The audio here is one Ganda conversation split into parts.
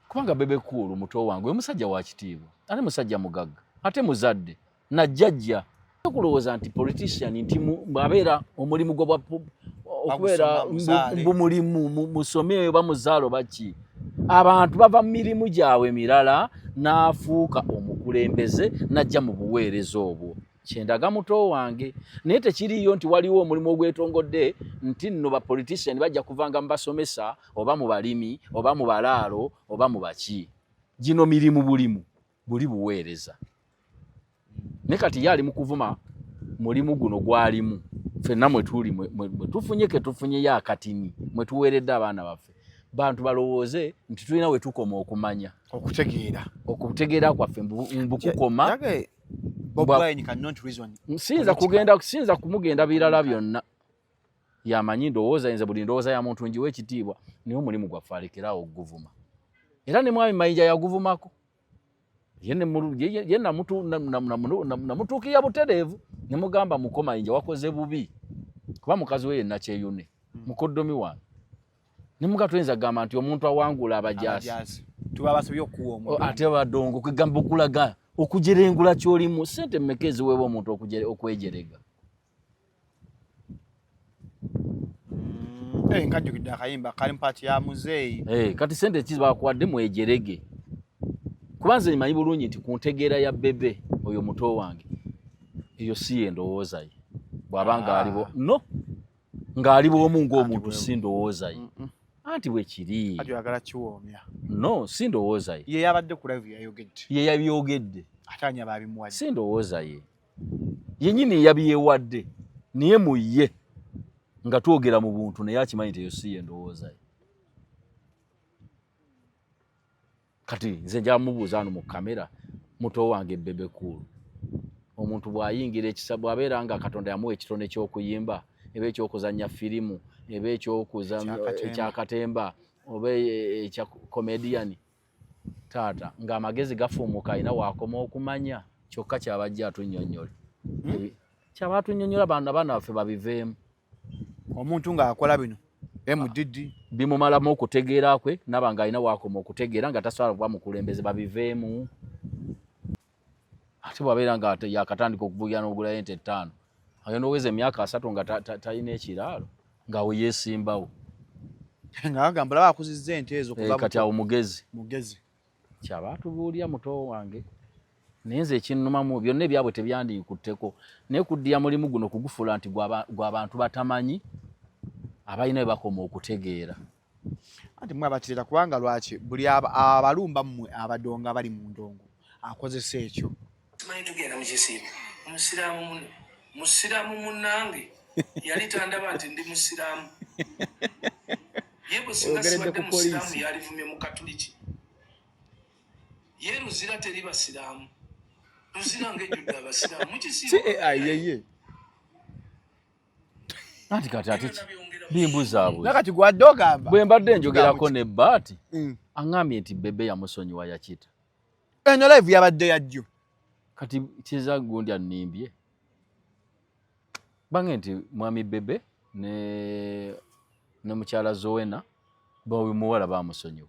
Kubanga Bebe Cool muto wange, oyo musajja wa kitiibwa, ate musajja mugagga, ate muzadde najjajja. Okulowooza nti politician nti abeera omulimu gwa okubeera mbu mulimu musome oba muzaalo baki, abantu bava mu mirimu gyabwe emirala n'afuuka omukulembeze n'ajja mu buweereza obwo. Kyendaga muto wange, naye tekiriiyo nti waliwo omulimu ogwetongodde nti nno ba politician bajja kuvanga mu basomesa oba mu balimi oba mu balaalo oba mu baki. Gino mirimu bulimu buli buweereza. Naye kati ye ali mu kuvuma mulimu guno gwalimu, ffenna mwe tuli mwe tufunye ke tufunyeyo akatini mwe tuweeredde abaana baffe, bantu balowooze nti tulina we tukoma okumanya, okutegeera, okutegeera kwaffe mbu kukoma. Siyinza kugenda, siyinza kumugenda birala byonna yamanyi ndowooza nze buli ndowooza ya muntu ngiwa ekitiibwa, naye omulimu gwaffe alekeraawo okuguvuma. Era ne Mwami Mayinja yaguvumako, ye namutuukirira butereevu ne mugamba muko Mayinja wakoze bubi, kuba mukazi we ye Nakyeyune mukoddomi wange. Ne muga tuyinza kugamba nti omuntu awangula abajaasi ate abadongo, kwegamba okulaga okujerengula kyolimu. Ssente mmeka eziweebwa omuntu okwejerega? Nkajjukidde akayimba kali mu paati ya muzeeyi. Kati sente ki bakuwadde mwejerege? Kuba nze mmanyi bulungi nti ku ntegeera ya Bebe oyo muto wange, eyo si ye ndowooza ye. Bw'aba ng'aliwo, no, ng'ali bw'omu ng'omuntu, si ndowooza ye. Anti bwe kiri. Ayagala kiwoomya. No, si ndowooza ye. Ye yabadde ku live yayogedde. Ye yabyogedde. Ate ani ababimuwadde? Si ndowooza ye. Yennyini yabyewadde, naye mu ye nga twogera mu buntu, naye akimanyi nti eyo si ye ndowooza ye. Kati nze nja mubuuza wano mu kamera, muto wange Bebe Cool, omuntu bw'ayingira ekisa, bw'abeera nga Katonda yamuwa ekitone ky'okuyimba, eba eky'okuzannya firimu, eba ekyakatemba, oba ekya comedian, taata ng'amagezi gafuumuka alina waakoma okumanya, kyokka kyabajja atunnyonnyole. Kyaba atunnyonnyola abaana baffe babiveemu. Omuntu ng'akola bino MDD bimumalamu okutegeera kwe, naba ng'alina waakoma okutegeera nga tasobola kuba mukulembeze, babiveemu. Ate bw'abeera nga yakatandika okuvugira n'ogulayo ente 5, agenda oweza emyaka 30 nga talina ekiraalo, ng'awo yeesimbawo. Nga bagamba laba akuzizza ente ezo kuva kati awo mugezi. Mugezi. Kyaba atubuulira muto wange. Naye nze ekinnumamu byonna ebyabwe tebyandikutteko, naye kuddira mulimu guno kugufuula nti gwa bantu batamanyi abalina bwe bakoma okutegeera. Anti mmwe abakireeta, kubanga lwaki buli abalumba mmwe abadongo abali mu ndongo akozesa ekyo. Simanyi tugenda mu kisiibo. Omusiraamu musiraamu munnange yali tandaba nti ndi musiraamu. Ye bwe singa sibadde musiraamu yalivumye mu Katuliki. Ye Luzira teri basiraamu. Luzira ng'ejjudde abasiraamu mu kisiibo. CAI yeye. Anti kati ate bimbuzaabwe. Nakati gwadde ogamba. Bwe mbadde njogerako ne Baati, aŋŋambye nti Bebe yamusonyiwa yakita. Eno live yabadde yajjo. Kati kiza gundi annimbye. Bange nti Mwami Bebe ne mukyala Zoena bawe muwala bamusonyiwa.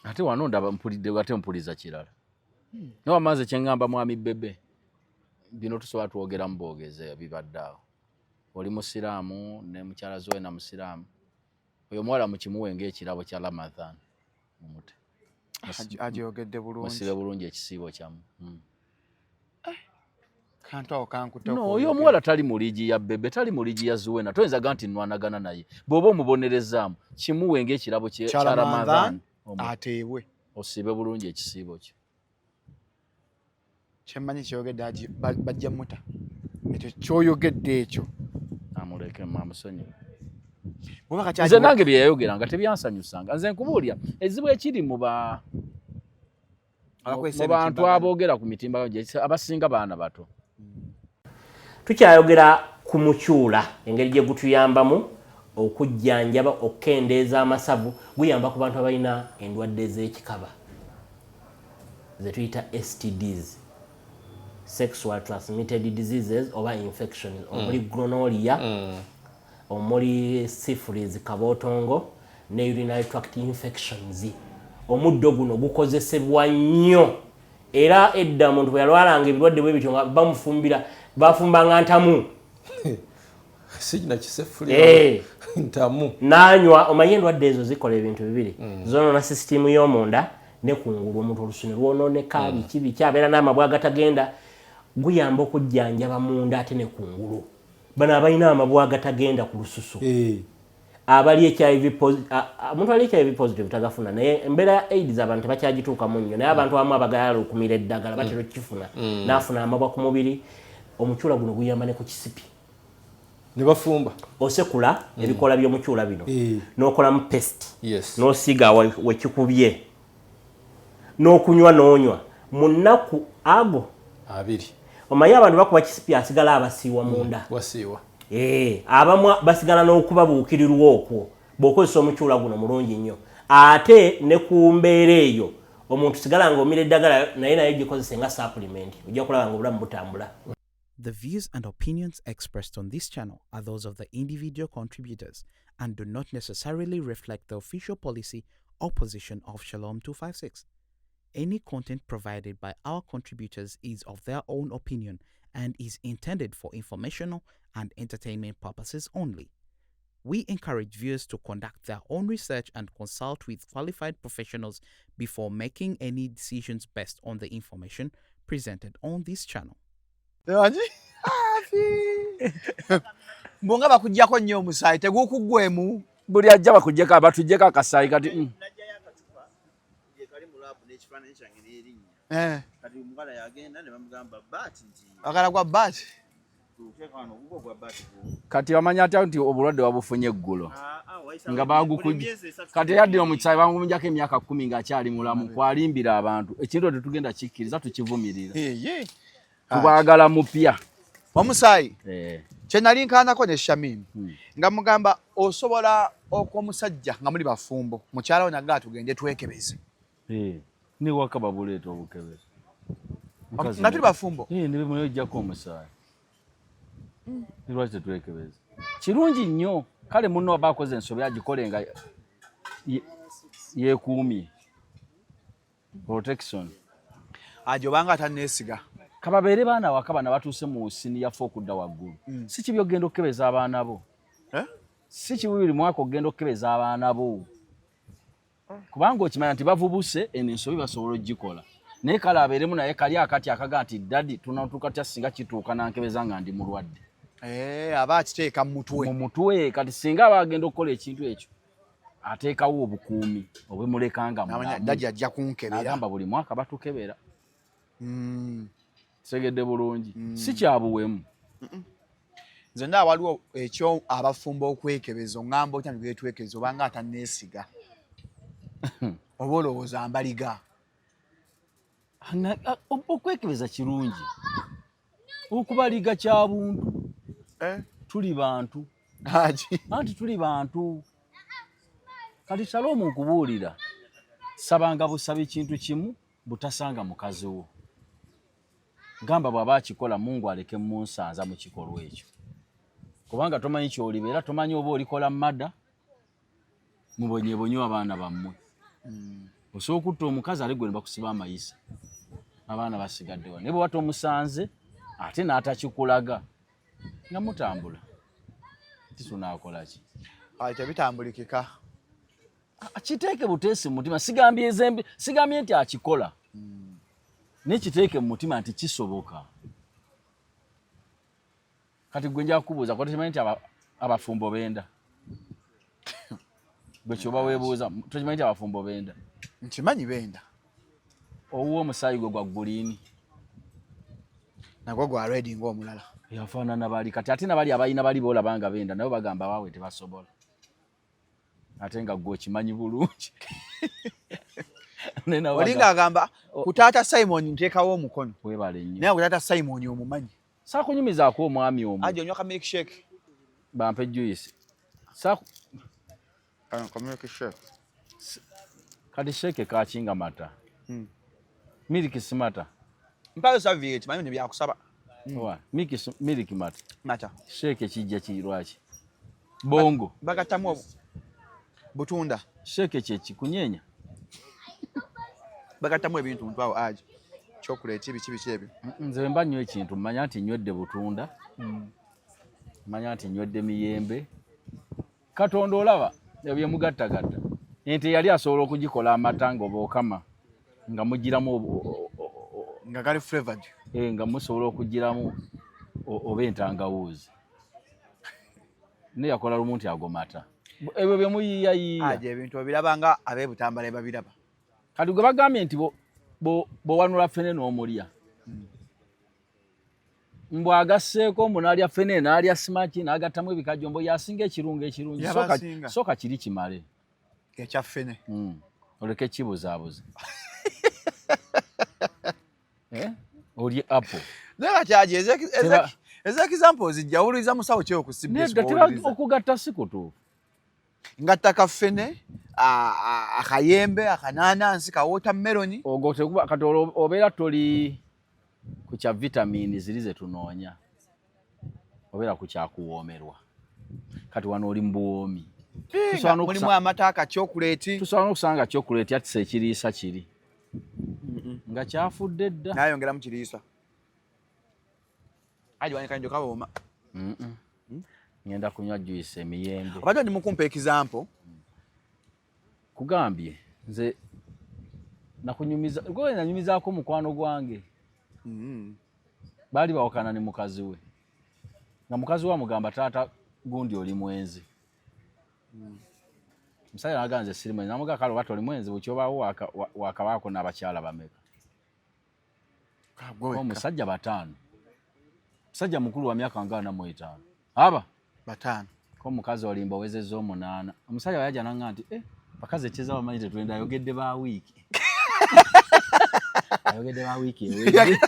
Ate wano ndaba mpulidde ate mpuliza kirala. Naye wamma nze kye ŋŋamba Mwami Bebe, bino tusobola twogeramu boogeze bibadde awo. Oli musiraamu ne mukyala Zoena musiraamu. Oyo omuwala mukimuwe ng'ekirabo kya Ramadhan. Mumute. Agyogedde bulungi. Musibe bulungi ekisiibo kyammwe. Kantu awo kankutte. No, oyo omuwala tali mu liigi ya Bebe, tali mu liigi ya Zuena. Toyinza ga nti nnwanagana naye. Bw'oba omubonerezaamu, kimuwe ng'ekirabo kya Ramadhan. Ateebwe. Osiibe bulungi ekisiibo kyo. Kyemmanyi kyeyogedde agi bajja muta. Ekyo kyoyogedde ekyo. Amuleke amusonyiwe. Nze nange bye yayogera nga tebyansanyusanga. Nze nkubuulira ekizibu ekiri mu bantu aboogera ku mitimbagano abasinga baana bato. Tukyayogera ku mukyula, engeri gye gutuyambamu okujjanjaba, okukendeeza amasavu. Guyamba ku bantu abalina endwadde z'ekikaba ze tuyita STDs, sexual transmitted diseases oba infections, omuli gonorrhea, omuli syphilis, kabootongo. Ne urinary tract infections, omuddo guno gukozesebwa nnyo. Era edda omuntu bwe yalwalanga ebirwadde bwe bityo nga bamufumbira, bafumbanga ntamu. Sigina kisefuli ntamu. Nanywa. Omanye endwadde ezo zikola ebintu bibiri: zonoona sisitimu y'omunda ne kungulu, omuntu olusu ne lwonooneka, biki biki, abeera n'amabwa agatagenda. Guyamba okujjanjaba munda ate ne kungulu. Bano abalina amabwa agatagenda ku lususu, abali HIV, omuntu ali HIV positive tagafuna, naye embeera ya AIDS abantu tebakyagituukamu nnyo, naye abantu abamu abagayala okumira eddagala batera okukifuna, n'afuna amabwa ku mubiri. Omukyula guno guyamba ne ku kisipi. Ne bafumba. Osekula ebikoola by'omukyula bino n'okolamu paste, n'osiiga wekikubye, n'okunywa n'onywa mu nnaku ago 20. Omanyi abantu bakuba kisipi, asigala abasiiwa munda. Wasiiwa. Abamu basigala n'okubabuukirirwa okwo. Bw'okozesa omukyula guno mulungi nnyo ate ne ku mbeera eyo. Omuntu sigala nga omira eddagala, naye gikozese nga supplement, ojja kulaba nga obulamu butambula. The views and opinions expressed on this channel are those of the individual contributors and do not necessarily reflect the official policy or position of Shalom 256. Any content provided by our contributors is of their own opinion and is intended for informational and entertainment purposes only. We encourage viewers to conduct their own research and consult with qualified professionals before making any decisions based on the information presented on this channel. Wangi? Afi. Mbu nga bakuggyako nnyo omusaayi, tegukuggwemu? Buli ajja bakuggyeko, batuggyeko akasaayi kati. Najjayo akacupa kali mu lab n'ekifaananyi kyange n'erinnya. Kati omuwala yagenda ne bamugamba baati nti Agala gwa baati. Tuteeka wano ogugwo gwa baati. Kati bamanya atya nti obulwadde wabufunye eggulo nga bagukujja? Kati eyaddira omusaayi bamugunjako emyaka 10 ng'akyali mulamu, kwalimbira abantu. Ekintu tetugenda kikkiriza, tukivumirira. Eye. Tubwagala mupya. Omusaayi. Eh. Kye nali nkaanako ne Shamim, nga mugamba osobola okw'omusajja nga muli bafumbo, mukyala we nagaa tugende twekebeze. Eh, newaka babuleeta obukebezi. Nga tuli bafumbo. Eh, ne bimuyojjako omusaayi. Lwaki tetwekebeza? Kirungi nnyo. Kale munno aba akoze ensobi, agikole nga yeekuumye, protection. Ajo obanga atanneesiga. Kababeere baana waka, bana batuuse mu senior four okudda waggulu, si kibi okugenda okukebeza abaana bo. Eh? Si kibi buli mwaka okugenda okukebeza abaana bo, kubanga okimanya nti bavubuse, eno ensobi basobola ogikola. Naye kale abeeremu naye kali akati akaga nti, "Daddy, tunatuuka tya singa kituuka nankebeza nga ndi mulwadde?" Eh, aba akiteeka mu mutwe. Mu mutwe. Kati singa aba agenda okukola ekintu ekyo, ateekawo obukuumi obwemulekanga Namanya mulamu. Daddy ajja kunkebera. N'agamba buli mwaka batukebera. Tegedde bulungi, si kyabuwemu. Nze ndaba waliwo ekyo abafumbo okwekebeza. Oŋŋamba otya nti twekebeza obanga atanneesiga, oba olowooza mbaliga? Okwekebeza kirungi, okubaliga kya buntu. Eh? Tuli bantu. Haji. Anti tuli bantu. Kati Shalom, nkubuulira, sabanga busabi kintu kimu, butasanga mukazi wo. Gamba bw'aba akikola, Mungu aleke munsanza mu kikolwa ekyo, kubanga tomanyi kyolibeera, tomanyi oba olikola mada mubonyebonye abaana bammwe. Osobola okutta omukazi ale gwe ne bakusiba amayisa, abaana basigaddewa. Naye bwe tomusanze ate n'atakikulaga nga mutambula, titunaakola ki? Ayi, tebitambulikika. Kiteeke buteesi mu mutima. Sigambye ezembi, sigambye nti akikola, naye kiteeke mu mutima nti kisoboka. Kati gwe nja kukubuuza, kuba tokimanyi nti abafumbo benda? Gwe kyoba weebuuza, tokimanyi nti abafumbo benda? Nkimanyi benda. Owuwa omusaayi gwe gwa green? Nagwo gwa red ng'omulala. Yafaanana bali. Kati ate nabali abalina bali boolaba nga benda, nabo bagamba baabwe tebasobola, ate nga gwe okimanyi bulungi. Naye nabo Oli ng'agamba ku taata Simon nteekawo omukono. Weebale nnyo. Naye ku taata Simon omumanyi. Saakunyumizaako omwami omu. Aje onywa ka milkshake? Bampe juice. Ka milkshake. Kati shake kakinga mata? Milk si mata? Mpayo serviette, manyi ne byakusaba. Wa milk milk mata? Mata. Shake kijja ki? Lwaki bongo? Bagattamu obu. Butunda. Shake kyeki kunyeenya? Bagattamu ebintu ntwawo aji. Chocolate biki biki ebyo. Nze bwe mba nnywa ekintu mmanya nti nywedde butunda, mmanya nti nywedde miyembe. Katonda olaba ebyo bye mugattagatta. Ente yali asobola okugikola amata ng'oba okama nga mugiramu nga gali flavored. Nga musobola okugiramu oba entangawuuzi. Naye yakola lumu nti ago mata. Ebyo bye muyiiyayiiya. Aje ebintu obiraba nga ab'e Butambala babiraba. Kati gwe bagambye nti bw'owanula ffene n'omulya. Mbu agasseeko mbu n'alya ffene n'alya simaki n'agattamu ebikajjo mbu y'asinga ekirungo ekirungi. Sooka kiri kimale. Ekya ffene. Oleke kibuzaabuza. Olye apple. Naye kati aje eza example zijja wuliriza musawo ki okusibisa. Nedda okugatta si kutuufu. Ngatta kaffene, akayembe, akananansi, ka watermelon. Ogwo tekuba kati obeera toli ku kya vitamini ziri ze tunoonya. Obeera ku kya kuwoomerwa. Kati wano oli mu buwoomi. Mulimu amata aka chocolate. Tusobola n'okusanga chocolate atise ekiriisa kiri. Nga kyafudde dda. Nayongeramu kiriisa. Aje wanika njo kawooma. Ngenda kunywa juice emiyembe. Abadde ndi mukumpa example. Kugambye nze nakunyumiza gwe nanyumizaako mukwano gwange. Baali bawakana ne mukazi we. Nga mukazi we amugamba taata gundi oli mwenzi. Omusajja n'agamba nze siri mwenzi. N'amugamba kale oba toli mwenzi bukya obaawo wakabaako n'abakyala bameka. Omusajja bataano. Musajja mukulu wa myaka nga 45. Aba bataano. Ko mukazi olimba owezezza 8. Omusajja yajja n'aŋŋamba nti bakazi ekyeza bamanyi tetwenda ayogedde ba wiiki. Ayogedde ba wiiki ewedde.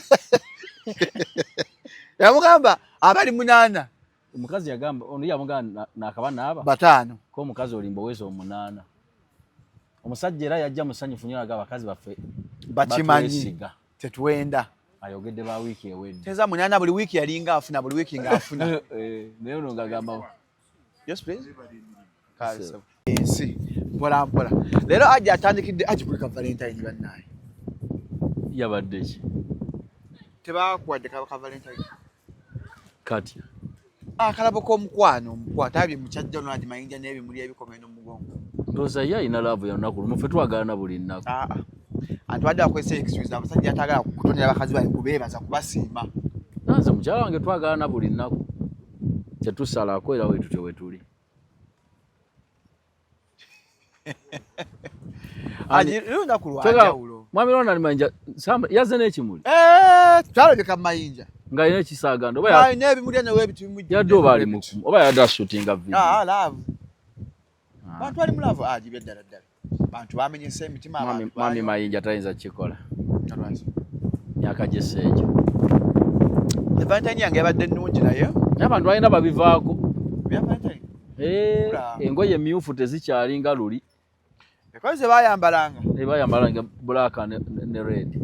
Yamugamba abali 8. Omukazi yagamba ono yamugamba nakaba n'aba bataano. Ko omukazi olimba oweza 8. Omusajja era yajja musanyufu nnyo agamba abakazi baffe bakimanyi tetwenda. Ayogedde ba wiiki ewedde. Teza 8 buli wiiki yalinga afuna buli wiiki ng'afuna. Naye ono ng'agamba. Yes please. Ensi mpola mpola. Leero ajja atandikidde ajja kuleka Valentine bannaye. Yabadde ki? Tebakuwadde ka Valentine. Kati. Akalabo k'omukwano omukwata abye mukyajja ono agimayinja n'ebimuli ebikoma eno mu mugongo. Ndowooza ye alina laavu ya lunaku lumu ffe twagalana buli nnaku. Anti badde bakozesa excuse abasajja atagala kutonera bakazi baabwe kubeebaza kubasiima. Nanze mukyala wange twagalana buli nnaku. Tetusalako era bwe tutyo bwe tuli. Lunaku lwa njawulo. Mwami Ronald Mayinja yazze n'ekimuli. Twalabika Mayinja. Ng'alina ekisaaganda oba alina ebimuli nawe ebimujjudde. Yadde oba ali mukumu oba yadde asuutinga video. Love. Bantu bali mu love agibye ddala ddala. Bantu bamenyese emitima abantu. Mwami Mayinja tayinza kukikola. Myaka gye seekyo. Valentine yange yabadde nnungi naye. Naye abantu balina babivaako. Bya Valentine. Engoye emyufu tezikyali nga luli. Because bayambalanga. Bayambalanga black ne red.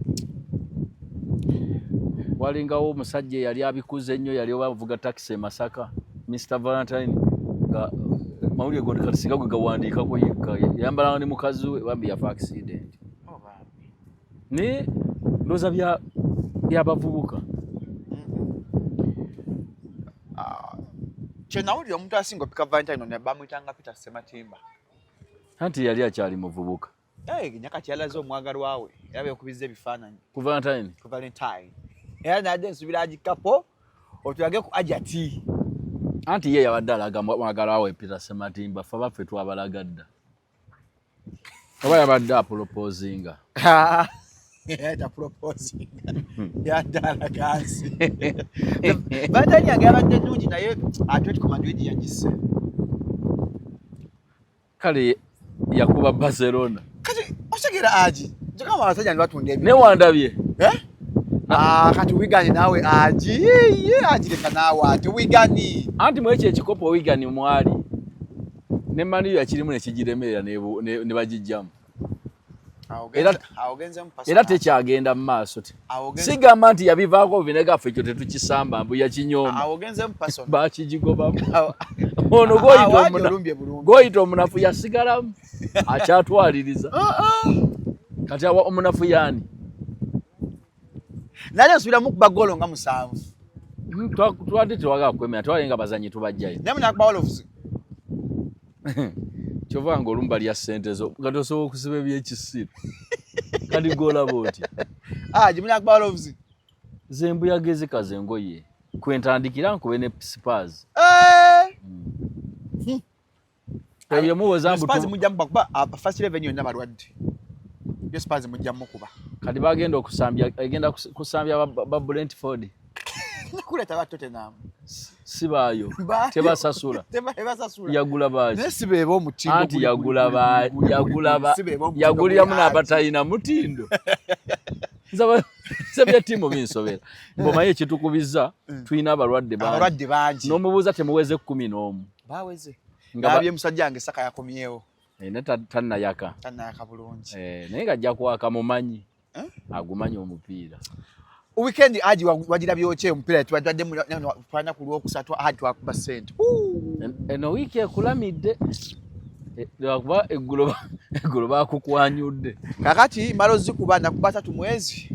Walingawo omusajja eyali abikuze ennyo yali oba avuga taxi e Masaka, Mr Valentine nga mawulire gonna kati singa gwe gawandiikako yekka yayambalanga ne mukazi we bambi yafa accident. Naye ndowooza byabavubuka. Kye nawulira omuntu asinga opika Valentine ono bamuyitanga Peter Ssematimba. Anti yali akyali muvubuka. Nyakati yalaze omwagalwa we era beekubizza ebifaananyi. Ku Valentine? Ku Valentine. Era nadde nsuubira agikapo otulage ku Ajati. Anti ye yabadde alaga mwagalwa we Peter Ssematimba ffe abaffe twabalaga dda. Oba yabadde aproposinga. Taproposinga. Yadde alaga nsi. Valentine yange yabadde nnungi naye Atletico Madrid yagisse. Kale yakuba Barcelona. Kati otegeera agi. Njagala abasajja ne batunda ebintu. Naye wandabye. Kati Wigan naawe agi. Ye agi leka naawe ate Wigan. Anti mu ekyo ekikopo Wigan mwali. Ne Man U yakirimu ne kigiremerera ne bagiggyamu. Era tekyagenda mu maaso. Sigamba nti yabivaako binegaffe, ekyo tetukisamba mbu yakinyooma, bakigigobamu. Ono goyita omunafu yasigalamu akyatwaliriza. Kati awa omunafu yaani? Nali nsubiramu kuba golo nga 7. Twadde tewagala kwemera, twali nga bazanyi tubajjayo. Naye munakuba Wolves. Kyova nga olumu balya ssente zo nga tosobola okusiba ebyekisiru. Kati gw'olaba otya? Munakuba Wolves. Ze mbuyaga ezikaza engoye kwentandikira nkube ne Spurs. Ebyo muwoza mbu Spurs mujja mukuba first 11 yonna balwadde. Yo Spurs mujja mukuba. Kati bagenda okusambya, egenda kusambya ba Brentford. Nakuleta ba Tottenham. Si baayo. Tebasasula. Tebasasula. Yagula baaki. Naye si beebo omutindo. Anti yagula ba, yagula ba, yaguliramu n'abatalina mutindo. Nze bya ttiimu binsobera. Ng'omanyi ekitukubiza, tulina abalwadde bangi. Abalwadde bangi. N'omubuuza temuweze 11. Baweze. Ngabye musajja wange Saka yakomyewo. Naye tannayaka. Tannayaka bulungi. Naye ng'ajja kwaka mumanyi. Agumanyi omupiira. Weekend aji wagirabye otya omupiira twadde twalina ku Lwokusatu aji twakuba ssente. Eno wiiki ekulamidde. Lwakuba eggulo baakukwanyudde. Kakati malo zikuba nakuba 3 mwezi.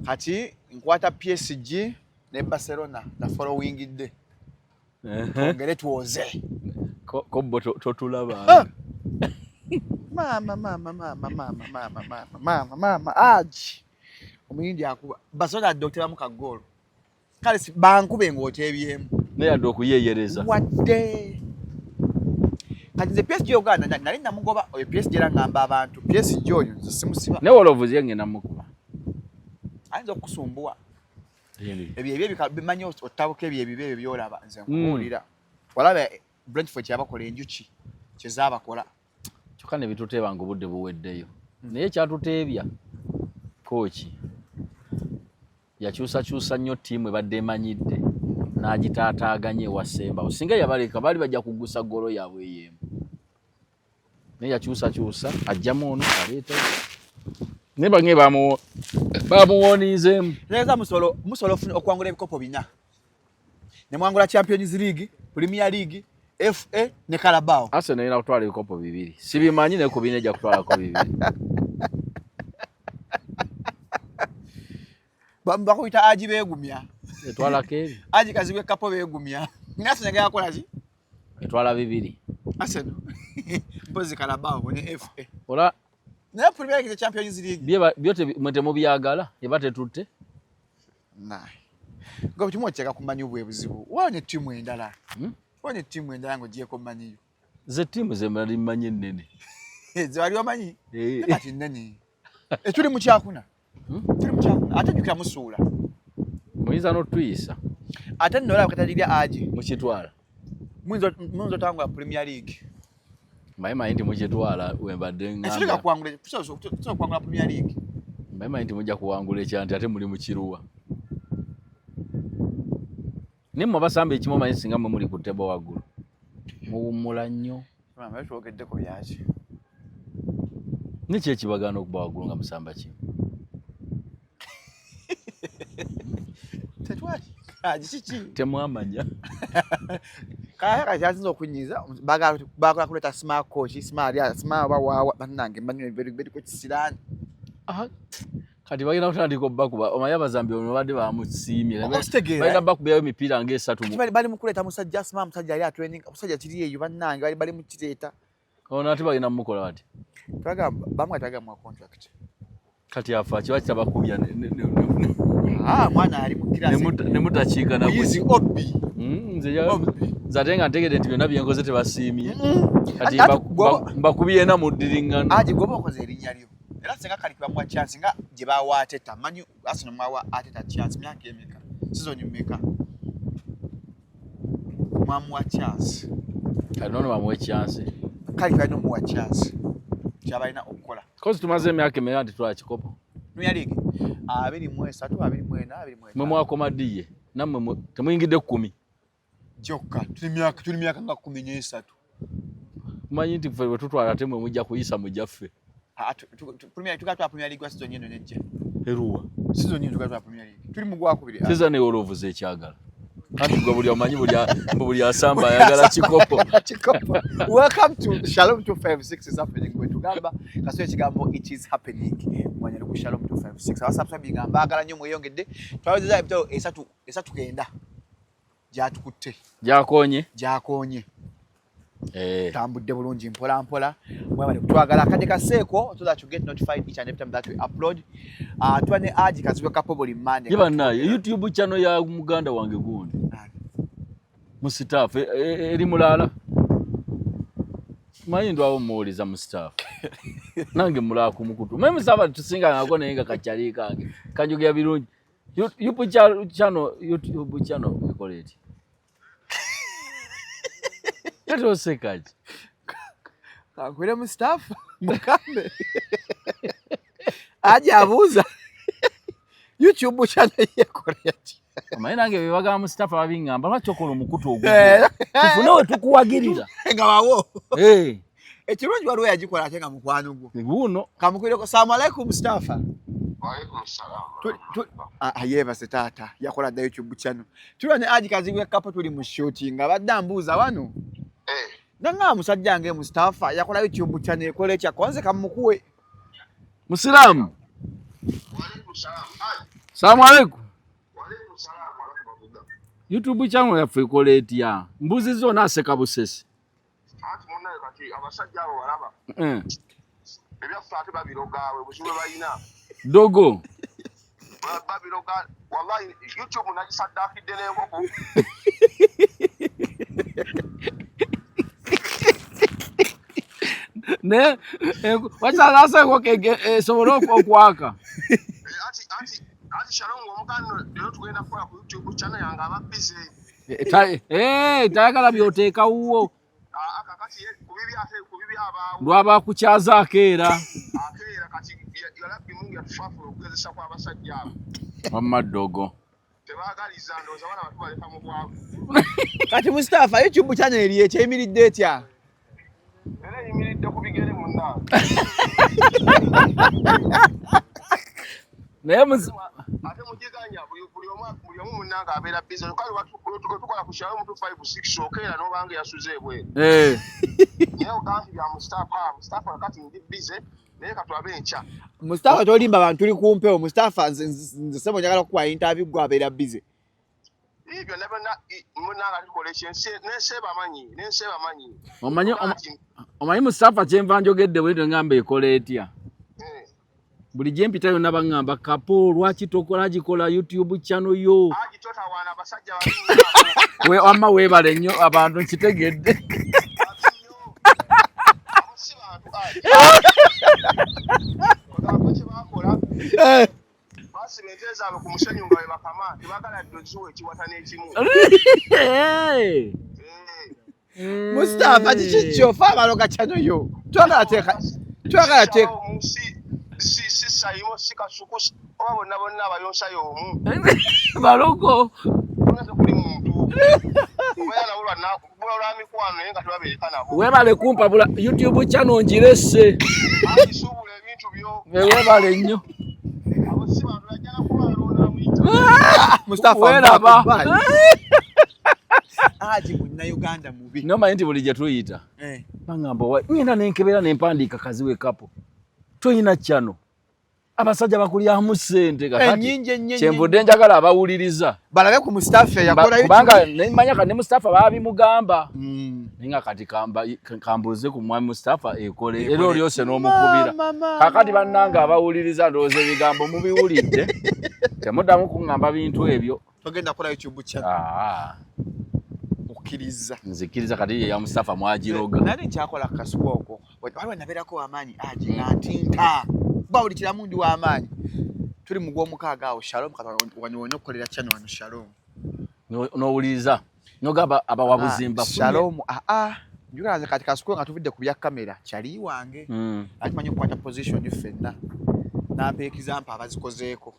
Kati nkwata PSG ne Barcelona the following day. Twongere twoze. Kobbo totulaba. Mama mama mama mama mama mama mama mama aji. Omuyindi akuba Barcelona doctor mu kagolo. Kale bankube ng'oteebyemu. Naye yadde okuyeeyereza. Wadde. Kati nze PSG Uganda nali namugoba oyo PSG era ngamba abantu PSG oyo nze simusiba. Naye Wolves ye ngenda mukuba. Ayinza okukusumbuwa. Ebyo ebyo bimanyi ottabuka ebyo ebibi ebyo by'olaba nze nkubuulira. Walaba Brentford kyabakola enjuki kye zaabakola. Kyokka ne bituteeba ng'obudde buweddeyo. Naye kyatuteebya kooki yakyusakyusa nnyo ttiimu ebadde emanyidde n'agitaataaganya ewasembawo. Singa yabaleka baali bajja kuggusa ggoolo yaabwe eyo emu. Naye yakyusakyusa ajjamu ono aleeta. Naye bange bamuwooniizeemu. Tegeeza musobola okuwangula ebikopo 4. Ne mwangula Champions League, Premier League, FA ne Carabao. Arsenal erina kutwala ebikopo 2. Sibimanyi naye ku bina ejja kutwalako 2. Bakuyita Aji beegumya. Etwalako ebi. Aji Kazibwe Kapo beegumya. Arsenal egenda kukola ki? Etwala 2. Arsenal. Mpozi Carabao ne FA. Ola naye Premier League ne Champions League. Byo mwe temubyagala eba tetutte. Naye. Nga kimu okyeka kumanyi bwe buzibu. Waone ttiimu endala. Waone ttiimu endala ng'ogyeko manyi. Ze ttiimu ze mbadde mmanyi ennene. Ze wali omanyi? Kati nnene. Tuli mu kyakuna. Tuli mu kyakuna. Ate jjukira musuula. Muyinza n'otuyisa. Ate nno olaba katagirya aje. Mukitwala. Muyinza otangula Premier League. Mbaye nti mukitwala we mbadde ngamba. Ekireka kuwangula, tusobola okuwangula Premier League. Mbaye nti mujja kuwangula ekyanti ate muli mu kiruwa. Naye mmwe abasamba ekimu omanyi singa mmwe muli ku table waggulu. Muwummula nnyo. Maama twogeddeko byaki? Niki ekibagaana okuba waggulu nga musamba kimu? Tetwali. Kiki? Temwamanya. Kaya kyasinza okunyiiza baagala kuleeta smart coach, smart ya, smart wa bannange mmanyi beriko kisiraani. Kati bagenda kutandika obbakuba omanyi abazambi ono babadde bamusiimye. Bagenda bakubyayo emipiira ng'esatu. Bali mu kuleeta musajja smart, musajja ali atraining, musajja kiri eyo bannange bali mu kireeta. Ono ate bagenda mumukola bati. Twagamba bamwe twagamba contract. Kati afa kiba kitabakubya mwana ali mu class. Ne mutakiika na Muyizi Obi. Nze ate nga ntegedde nti byonna bye nkoze tebasiimye. Kati mbakubye na muddiriŋŋano. Aje gwoba okoze erinnya lyo. Era singa kali bamuwa chance nga gye bawa Arteta. Manyi Arsenal mwawa Arteta chance myaka emeka? Season mmeka? Mwamuwa chance. Kati nono bamuwe chance. Kali kalina omuwa chance. Kyabalina okukola. Kozi tumaze emyaka emeka nti twala kikopo? Premier League 23, 24, 25. Mwe mwakoma ddi ye? Nammwe temuyingidde 10. Kyokka tuli myaka nga 13. Mumanyi nti ffe bwe tutwala ate mwe mujja kuyisa mu gyaffe. Tugatwa Premier League wa season eno nejja. Eruwa? Season eno tugatwa Premier League. Tuli mu gwakubiri. Season ewolovuza ekyagala. Anti gwe buli omanyi buli asamba ayagala kikopo. Kikopo. Welcome to Shalom 256 is happening. Bwe tugamba kaso ekigambo it is happening. Mwanya ku Shalom 256. Abasubscribe ngamba agala nnyo mweyongedde. Twawezezza ebitabo esatu kenda. Gyatukutte. Gyakonye. Gyakonye. Tambudde bulungi mpola mpola. Mwebale kutwagala akadde kaseeko so that you get notified each and every time that we upload. Tuba ne Haji Kazibwe Kapo buli Monday. Ye bannaye YouTube channel ya muganda wange gundi. Mu staff eri mulala. Manyi ndwawo muwuliza mu staff. Nange mulala ku mukutu. Mwe musaba tusinga nako naye nga kakyali kange. Kanjogera birungi. YouTube channel ekola eti. Kati osekaji. Kankwire mu staff mukambe. Aje abuuza. YouTube channel yekola eti. Omanyi nange bye bagamba mu staff ababingamba lwaki okola omukutu ogwo? Tufune we tukuwagirira. Nga wawo. Ekirungi waliwo yagikola ate nga mukwano gwo. Guno. Kamukwireko. Assalamu alaikum Mustafa. Wa alaikum salaam. Yeebase taata yakola dda YouTube channel. Tuli ne Haji Kazibwe Kapo tuli mu shooting abadde ambuuza wano. Nanga musajja nge Mustafa yakola YouTube channel ekola ekya konze kamukuwe. Musiraamu. Wa alaikum salaam. Assalamu alaikum. Wa alaikum salaam wa rahmatullah. YouTube channel yaffe ekola etya? Mbuzi zonna aseka busesi. Anti munnaye kati abasajja abo balaba. Ebyaffe ate babiroga obuzibu bwe balina. Dogo. Babiroga wallahi YouTube nagisaddaakidde n'enkoko. Ne wakyalasa enkoko esobole okwaka. Anti Shalom omugano leero tugenda kukola ku YouTube channel yange aba busy. Tayagala by'oteeka wuwo. Kakati kubibi ate kubibi abaawo. Lwaba kukyaza akeera. Akeera kati yalabbi Mungu yatufaafula okugezesa kw'abasajja abo. Wamma ddogo. Tebaagaliza ndowooza abaana bato baleka mu bwavu. Kati Mustafa YouTube channel eri ekyeyimiridde etya? Era eyimiridde ku bigere munnange. Naye ate mugiganya buli omu munnange abeera busy. Kale tukola ku Shalom 256 okeera n'obanga yasuze ebweru. Naye ogamba nti bya Mustafa, Mustafa kati ndi busy naye katulabe enkya. Mustafa tolimba bantu tuli ku mpewo. Mustafa nze ssebo njagala kukuwa interview gwe abeera busy. Byonna byonna munnange tukola ekyo n'ensi ebamanyi. Omanyi Mustafa kyenva njogedde bwe ngamba ekola etya? Buli gye mpita yonna baŋŋamba Kapo lwaki tokola gikola YouTube channel yo. Haji totawaana abasajja babi. Wamma weebale nnyo abantu nkitegedde. Abo si bantu Haji. Bagamba kye baakola. Basiba ente zaabwe ku musenyu nga bwe bakama tebaagala ddo ziwa ekiwata n'ekimu. Mustafa kiki kyo fa abaloga channel yo. Twagala teeka twagala teeka. Si Sayimo si Kasuku oba bonna bonna abayonsa y'omu. Balogo. Bonna tekuli muntu. Obeera nabo lwa mikwano naye nga tebabeereka nabo. Weebale kumpabula YouTube channel ngiresse. Akisuubula ebintu byo. Weebale nnyo. Abo si bantu bajja na kuba balonda muyita. Mustafa weeraba. Haji munnayuganda mubi. Nomanyi nti buli gye tuyita. Bangamba wa ngenda nenkebera nempandiika Kazibwe Kapo. Toyina channel. Abasajja bakulyamu ssente kakati. Kyenvudde njagala abawuliriza. Balabe ku Mustafa yakola YouTube. Kubanga nemanya kati ne Mustafa baabimugamba. Naye nga kati kambuuze ku mwami Mustafa ekole era olyose n'omukubira. Kakati bannange abawuliriza ndowooza ebigambo mubiwulidde. Temuddamu kuŋŋamba bintu ebyo. Togenda kukola YouTube channel. Okkiriza. Nzikiriza kati ye ya Mustafa mwagiroga. Nali nkyakola Kasuku okwo. Waliwo nabeerako w'amaanyi Haji nga ntinta. Kuba buli kiramu ndi w'amaanyi. Tuli mu gw'omukaaga awo Shalom wano wonna okukolera channel wano Shalom. N'owuliriza. N'ogamba abawabuzi mbafunye. Shalom Njugala nze kati Kasuku nga tuvudde ku bya kamera kyali wange. Ate manyi okukwata position ffenna. Nampa example abazikozeeko.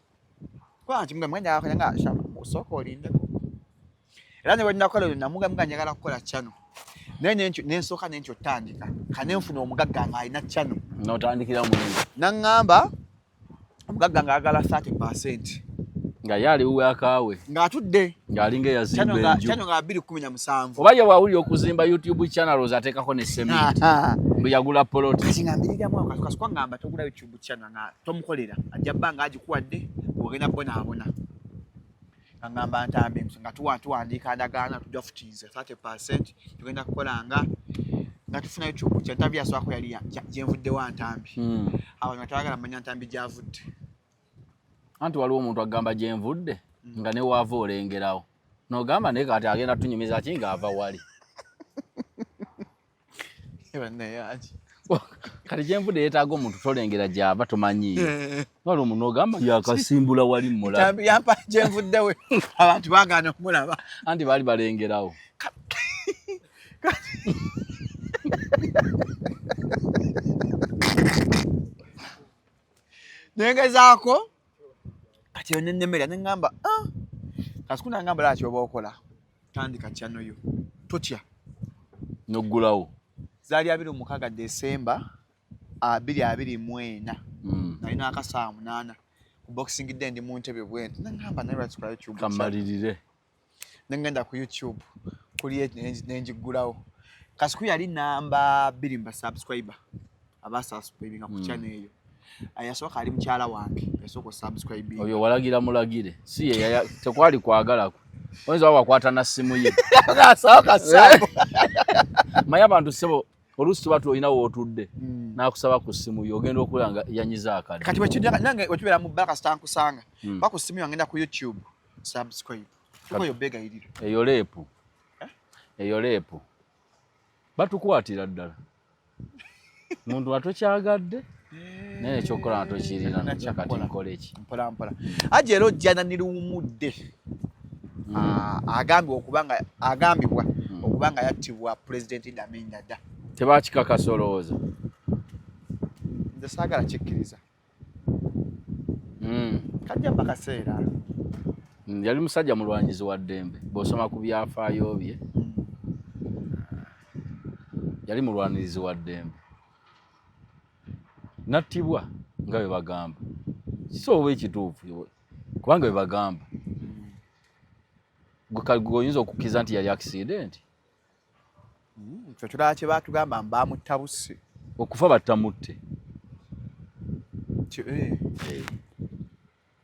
Kuba nti mugamba njagala nga Shalom osooka olindeko. Era ne bwe nnakola ebyo namugamba njagala kukola channel. Naye nensooka nentyo otandika kanenfuna omugagga nga alina channel. Notandikira munene. Naŋŋamba omugagga ng'ayagala 30%. Nga ye ali wuwe akaawe. Ng'atudde. Ng'alinga eyazimba enju. Channel nga 2017. Oba ye bw'awulira okuzimba YouTube channel ateekako ne cement. Mbu yagula poloti. Kati nga mbiriramu awo kasuka ngamba togula YouTube channel nga tomukolera. Ajja bba nga agikuwadde ogenda bonaabona. Nga ngamba Ntambi nga tuwandiika ndagaano tudraftinze 30% tugenda kukola nga tufuna YouTube channel. Ntambi yasooka yali gye nvudde wa Ntambi. Abantu nga tebagala manya Ntambi gy'avudde. Anti waliwo omuntu agamba gye nvudde nga ne waava olengerawo. N'ogamba naye kati agenda tunyumiza ki ng'ava wali. Kati gye nvudde yeetaaga omuntu tolengera gy'ava tomanyiiyo. Waliwo omuntu n'ogamba yakasimbula wali mmulaba. Yampa gye nvudde we abantu baagaana okumulaba. Anti baali balengerawo. Nengezaako kati eyo nennemera ne ŋŋamba, Kasuku n'aŋŋamba lwaki oba okola tandika channel yo totya. N'oggulawo. Zaali 26 December 2024. Nalina akasaawa 8 ku Boxing Day ndi mu ntebe bwe nti ne ŋŋamba naye lwaki tukola YouTube channel. Kamalirire. Ne ŋŋenda ku YouTube kuli ne ngiggulawo. Kasuku yali namba 2 mu ba subscriber abasubscribinga ku channel eyo. Yasooka ali mukyala wange yasooka osubscribinga. Oyo walagira mulagire si ye tekwali kwagala kwe. Oyinza wakwata na ssimu ye. Asooka sabo. Maye abantu ssebo oluusi tuba tulina w'otudde n'akusaba ku ssimu yo ogenda okulaba nga yanyiza akadde. Kati bwe nange bwe tubeera mu bbala kasita nkusanga ba ku ssimu yange ngenda ku YouTube subscribe. Tukoyo begayirira. Eyo leepu. Eyo leepu. Batukwatira ddala. Muntu atokyagadde naye ekyokukola nga tokirina kati nkole ki? Mpola mpola. Aje era ojja naniruwumudde. Agambibwa okuba nga yattibwa Pulezidenti Idi Amin Dada. Tebakikakasa olowooza? Nze saagala kikkiriza. Kajja mpa kaseera. Yali musajja mulwanyizi wa ddembe. Bw'osoma ku byafaayo bye yali mulwanirizi wa ddembe. Nattibwa nga bwe bagamba. Kisobola ekituufu kubanga bwe bagamba. Gwe oyinza okukkiriza nti yali accident? Ffe tulaba kye baatugamba baamutta bussi. Okufa battamutte.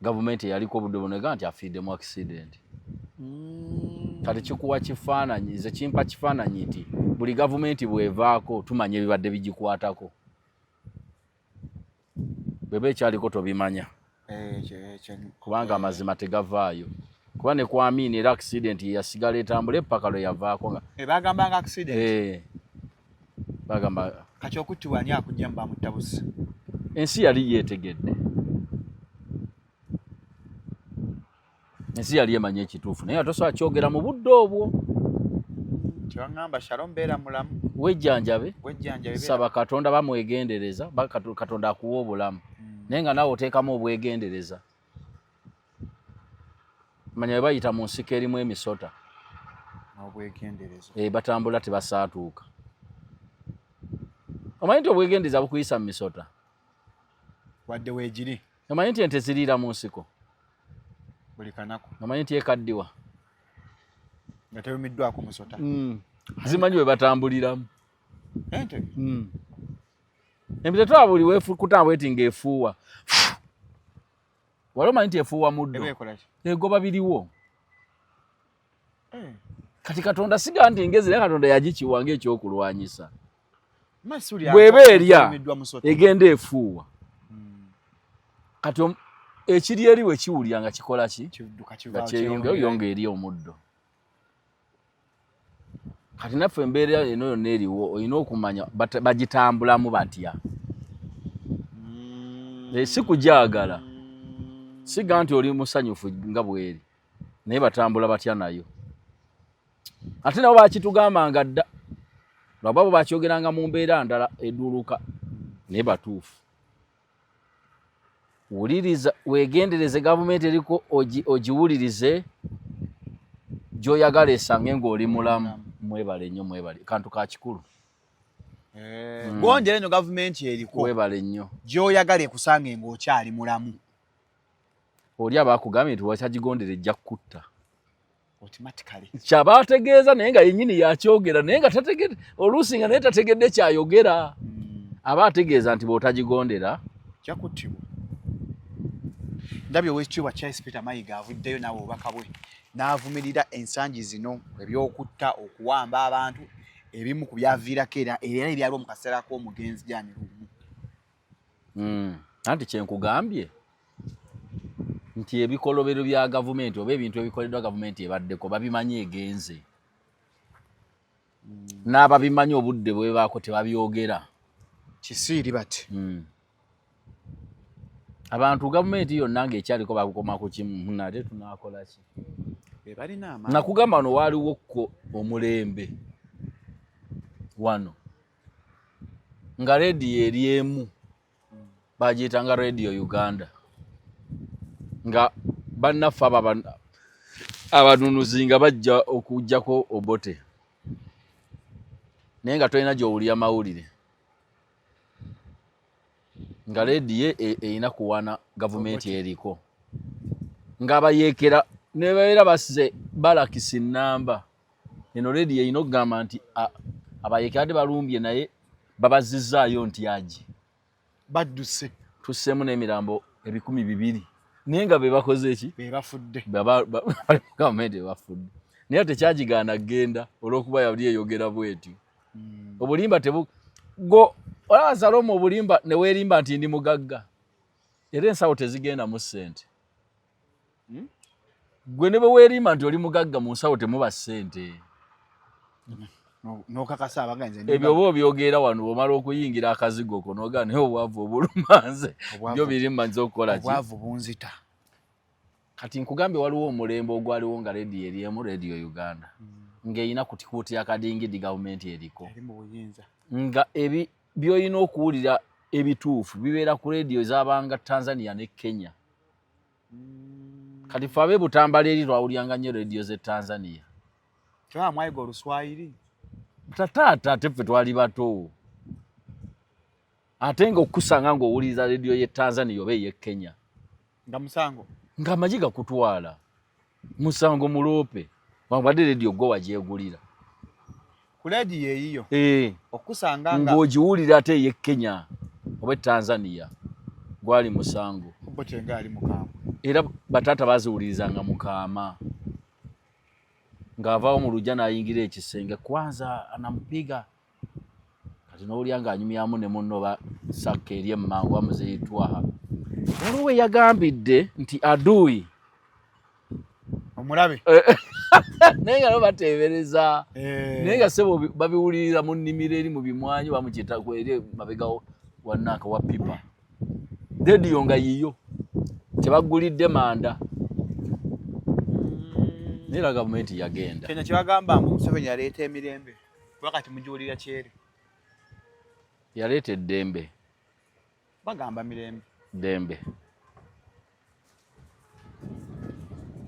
Gavumenti eyaliko obudde buno nti afiiridde mu accident. Kati kikuwa kifaananyi, nze kimpa kifaananyi nti buli gavumenti bw'evaako tumanya ebibadde bigikwatako. Bw'eba ekyaliko tobimanya. Kubanga amazima tegavaayo. Kuba ne ku Amin era accident ye yasigala etambula paka lwe yavaako nga. Bagamba nga accident. Bagamba kati okuttibwa ani akujja mu bamutta bussi? Ensi yali yeetegedde. Ensi yali emanyi ekituufu naye tosobola kyogera mu budde obwo. Kyebangamba Shalom beera mulamu. Wejjanjabe. Saba Katonda bamwegendereza, Katonda akuwa obulamu. Naye nga naawe oteekamu obwegendereza. Manya bwe bayita mu nsiko erimu emisota. Obwegendereza. Batambula tebasaatuuka. Omanyi nti obwegendereza bukuyisa mu misota? Wadde weegiri. Omanyi nti ente ziriira mu nsiko? Buli kanaku. Omanyi nti ekaddiwa? Nga terumiddwako musota. Zimanyi bwe batambuliramu. Ente? Empita twaba buli weefukuta bweti ng'efuuwa. Wali omanyi nti efuuwa muddo? Egoba biriwo. Kati Katonda siga nti ngezi naye Katonda yagikiwa ng'ekyokulwanyisa. Bw'eba erya egenda efuuwa. Kati ekiri eri we kiwulira nga kikola ki? Nga kyeyongera yo ng'eri omuddo. Kati naffe embeera eno yonna eriwo olina okumanya bagitambulamu batya. Si kugyagala. Siga nti oli musanyufu nga bw'eri naye batambula batya nayo. Ate nabo bakitugambanga dda. Lwababo bakyogeranga mu mbeera ndala eduluka naye batuufu. Wuliriza, weegendereze gavumenti eriko ogiwulirize gy'oyagala esange ng'oli mulamu. Mwebale nnyo, mwebale, kantu ka kikulu. Gondera eno gavumenti eriko. Webale nnyo. Gy'oyagala ekusange ng'okyali mulamu. Oli aba akugambye nti wakyagigondera ejja kukutta. Automatically. Kyaba ategeeza, naye nga yennyini yakyogera, naye nga tategedde, oluusi nga naye tategedde kyayogera. Aba ategeeza nti bw'otagigondera Kyakuttibwa. Ndabye Oweekitiibwa Charles Peter Mayiga avuddeyo naawe obubaka bwe n'avumirira ensangi zino ebyokutta, okuwamba abantu, ebimu ku byaviirako era ebyaliwo mu kaseera k'omugenzi Jani Luwum. Anti kyenkugambye nti ebikolobero bya gavumenti oba ebintu ebikoleddwa gavumenti ebaddeko babimanyi egenze, n'ababimanyi obudde bwebaako tebabyogera. Kisiiri bati. Abantu gavumenti yonna ng'ekyaliko bakukoma ku kimu, nate tunaakola ki? Be balina amaanyi. Nakugamba wano waaliwo ko omulembe wano nga rediyo eri emu bagiyitanga Radio Uganda, nga bannaffe abo abanunuzi nga bajja okugjako Obote, naye nga tolina gy'owulira mawulire, nga rediyo erina kuwana gavumenti eriko, ng'abayeekera ne babeera basize balakisi namba. Eno rediyo erina okugamba nti abayeekera ate balumbye, naye babazizaayo nti agi badduse, tusseemu n'emirambo 2,000, naye nga be bakoze eki? Be bafudde. Bali mu gavumenti bafudde, naye tekyagigaana kgenda olw'okuba yali eyogera bwetyo. Obulimba tebu go olaba Salomo, obulimba ne weerimba nti ndi mugagga, era ensawo tezigenda mu ssente. Gwe ne bwe weerimba nti oli mugagga, mu nsawo temuba ssente. N'okakasa abagenzi. Ebyo oba obyogera wano, bw'omala okuyingira akazigo ko nogaa, naye obwavu obuluma nze, byo birimba nze okukola ki? Obwavu bunzita. Kati nkugambye waliwo omulembe ogwaliwo nga rediyo eri emu, Radio Uganda, ng'erina kutikuuti akadingidi gavumenti eriko eri mu buyinza, nga ebi by'olina okuwulira ebituufu bibeera ku rediyo ezabanga Tanzania ne Kenya. Kati fe ab'e Butambala eri twawulyanga nnyo rediyo z'e Tanzania. Kyaba mwayiga Oluswayiri. Tataata, ate ffe twali bato, ate nga okukusanga ng'owuliriza rediyo y'e Tanzania oba ey'e Kenya nga musango. Ng'amagye gakutwala, musango muloope, wabadde rediyo gwe wagyegulira. Ku leediyo eyiyo. Eh. Okusanga nga ng'ogiwulira ate ey'e Kenya oba e Tanzania gwali musango. Obote nga ali mukambwe. Era bataata baziwulirizanga mukaama, ng'avaawo mu lujja n'ayingira ekisenge, kwanza anamupiga, kati n'owulira ng'anyumyamu ne munno ba sakka eri emmangu bamuziyitwaha. Waliwo we yagambidde nti adui omulabe. Naye nga nabo bateebereza. Eh. Naye nga sebo babiwuliriza mu nnimiro eri mu bimwanyi bamukyeta eri mabega wannaaka wa pipa, rediyo nga yiyo tebagulidde manda, naye era gavumenti yagenda. Kenya kyebagamba mbu Museveni yaleeta emirembe, kuba kati mugiwulira kyere. Yaleeta eddembe. Bagamba mirembe. Ddembe,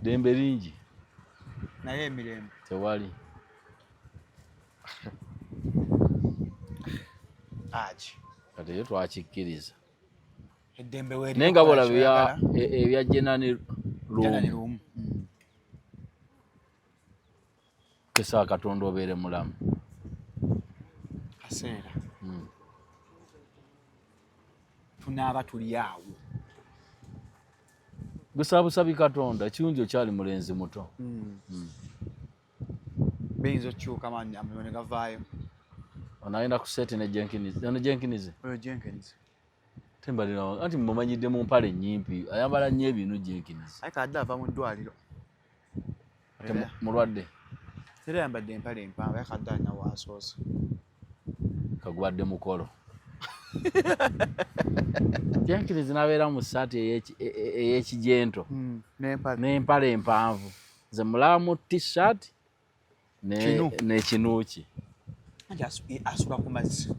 ddembe lingi. Naye emirembe tewali. Aki. Kati ekyo twakikkiriza. Eddembe weeri. Naye nga bolaba ebya Jenani Janani Lumu. Lumu. Kesaba Katonda obeere mulamu. Kaseera tunaaba tuli awo. Gusaba busabi Katonda, ekirungi okyali mulenzi muto. Biyinza okukyuka maanyi amazima ne gavaayo. Ono agenda ku set ne Jenkins, ono Jenkins. Oyo Jenkins. Tembalira anti mumanyidde mu mpale nnyimpi, ayambala nnyo ebinu Jenkins. Aye kadde ava mu ddwaliro. Ate mulwadde. Era yambadde empale empanvu, aye kadde alina waasoose. Kagubadde mukolo. Jenkins n'abeera mu ssaati ey'ekijento n'empale. N'empale empanvu. Nze mulaba mu t-shirt Kinu. N'ekinu kye. Anti asula ku mazzi.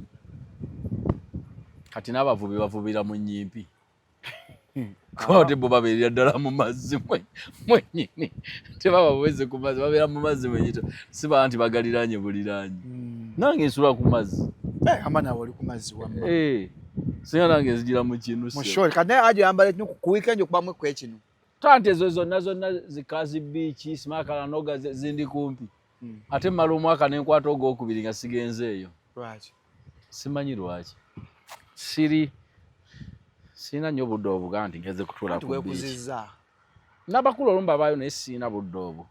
Kati n'abavubi bavubira mu nnyimpi. Kuba ate bo babeerera ddala mu mazzi mwenyini, tebaba buweze ku mazzi, babeera mu mazzi mwenyini, siba nti bagaliranye buliranye. Nange nsula ku mazzi. Eh, ama nawe oli ku mazzi wamma. Eh, singa nange nzigira mu kinu. Mushori kati naye ajo yambala ekinu ku weekend okubamu ekinu. Tanti ezo zonna zonna zikazi beach simakalanoga zindi kumpi. Ate mmala omwaka nenkwata ogwokubiri nga sigenzeeyo. Lwaki? Simanyi lwaki. Siri sirina nnyo budde obuga nti ngeze kutuula ku beach. N'abakulu olumu babaayo naye sirina budde obwo.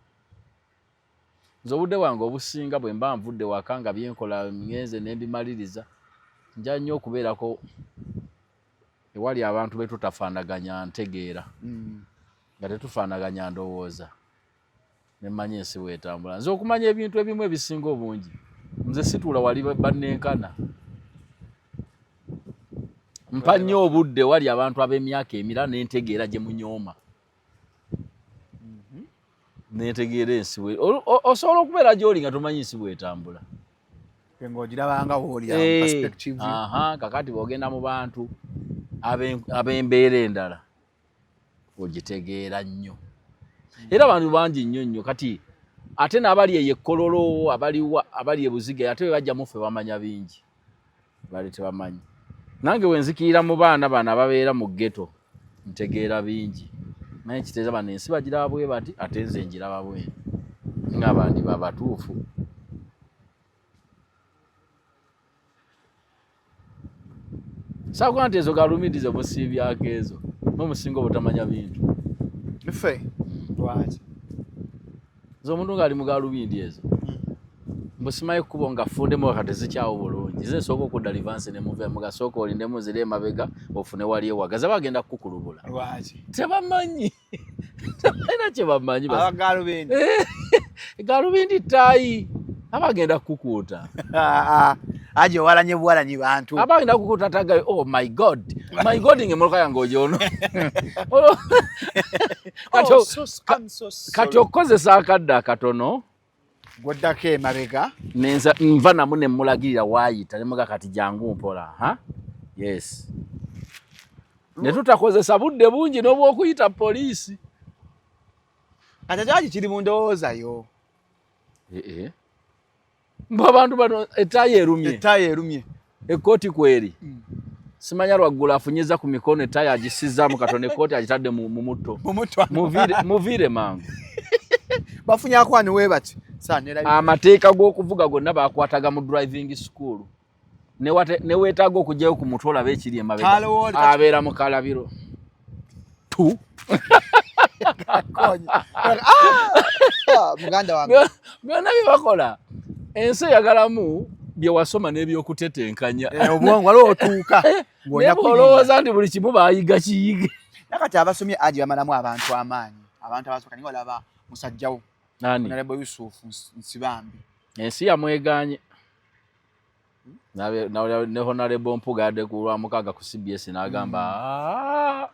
Nze obudde bwange obusinga bwe mba nvudde waka nga byenkola ngenze ne mbimaliriza, nja nnyo okubeerako ewali abantu be tutafaanaganya ntegeera. Nga tetufaanaganya ndowooza. Ne mmanya ensi bw'etambula. Nze okumanya ebintu ebimu ebisinga obungi, nze situula wali bannenkana. Mpa nnyo obudde wali abantu ab'emyaka emirala n'entegeera gye munyooma. Nentegeera ensi bwe osobola okubeera gy'oli nga tomanyi nsi bw'etambula. Ng'ogirabanga wooli awo, perspective. Aha, kakati bw'ogenda mu bantu ab'embeera endala ogitegeera nnyo. Era abantu bangi nnyo nnyo kati ate n'abali eyo e Kololo, abali e Buziga ate bwe bajja mu ffe bamanya bingi. Bali tebamanyi. Nange bwe nzikirira mu baana bano ababeera mu ghetto ntegeera bingi. Naye kitegeeza bano ensi bagiraba bwe bati ate nze ngiraba bwe nti. Nga abandi babatuufu. Saakuba nti ezo galumindi ze musiibyako ezo mwe musinga obutamanya bintu. Ffe lwaki? Nze omuntu ng'ali mu galubindi ezo mbu simanyi kkubo nga ffundemu kati zikyawo bulungi. Nze nsooka okudda livansi ne muve mugasooka olindemu zire emabega ofune wali ewagaza bagenda kukukulubula. Lwaki? Tebamanyi. Tebalina kye bamanyi. Aba galubindi. Galubindi ttaayi abagenda kukukuuta. Aje walanye buwalanyi bantu. Abagenda kukuuta tagayo, oh my God. My God ng'emmotoka yange ogyono. Kati okukozesa akadde akatono gwoddako emabega nenza nva namu ne mmulagirira waayita ne muga kati jangu mpola. Ha? Yes. Ne tutakozesa budde bungi n'obw'okuyita poliisi. Kati kyaki kiri mu ndowooza yo? Mbu abantu bano ettaayi erumye. Ettaayi erumye. Ekkooti kweri. Simanya lwaggula afunyiza ku mikono ettaayi agisizzaamu katono ekkooti agitadde mu mutto. Mu mutto. Muviire mangu. Bafunye akwano we bati. Amateeka g'okuvuga gonna baakwataga mu driving school. Ne weetaaga okuggyayo ku mutwe olabe ekiri emabega. Abeera mu kalabiro. Tu. Muganda wange. Byonna bye bakola. Ensi eyagalamu bye wasoma n'ebyokutetenkanya. Obwongo waliwo otuuka. Naye bw'olowooza nti buli kimu baayiga kiyige. Nakati abasomye aji bamalamu abantu amaanyi. Abantu abasooka naye walaba musajjawo. Nani? Honorable Yusuf Nsibambi. Ensi yamwegaanye. Ne Honorable Mpuga yadde ku Lwamukaaga ku CBS n'agamba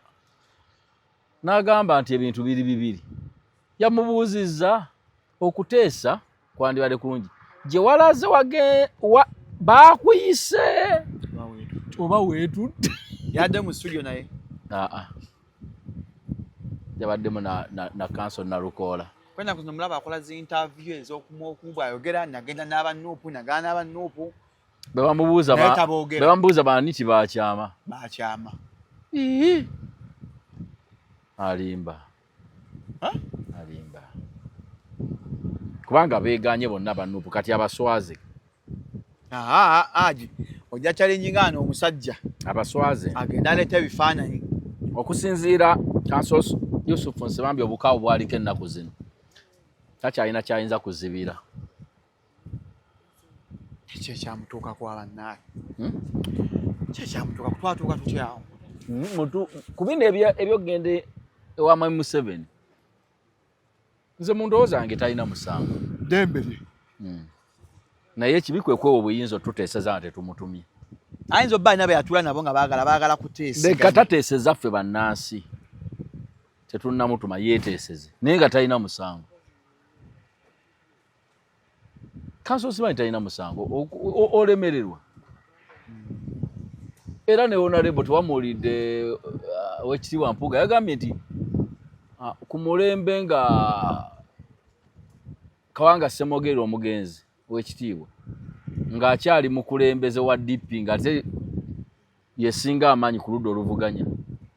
n'agamba nti ebintu biri bibiri. Yamubuuzizza okuteesa kwandibadde kulungi. Gye walaze baakuyise oba weetutte. Yadde mu studio naye? Yabaddemu na Counsel Nalukoola. Kwenda kuno mulaba akola zi interview ez'okumu bw'ayogera nagenda n'aba Nuupu nagana n'aba Nuupu. Bwe bamubuuza baani ti baakyama. Baakyama. Alimba. Alimba. Kubanga beegaanye bonna ba Nuupu kati abaswaze. Aji ojja challenge ngano omusajja. Abaswaze. Agenda aleeta ebifaananyi. Okusinziira Counsel Yusuf Nsibambi obukaawu bwaliko ennaku zino. Takyalina kyayinza kuzibira. Kiki ekyamutuukako abannaaye? Kiki ekyamutuukako? Twatuuka tutya awo? Ku bino eby'okugenda ewa Mwami Museveni, nze mu ndowooza yange talina musango. Ddembe lye. Naye ekibi kwe kwewa obuyinza otuteeseza nga tetumutumye. Ayinza obba alina be yatuula nabo nga baagala kuteeseganya. Leka tateeseza ffe bannansi. Tetunnamutuma yeeteeseze naye nga talina musango. Counsel Nsibambi talina musango olemererwa. Era ne honorable tewamuwulidde Owekitiibwa Mpuuga yagambye nti ku mulembe nga Kawanga Ssemogerere omugenzi Owekitiibwa ng'akyali mukulembeze wa DP ng'ate yesinga amaanyi ku ludda oluvuganya,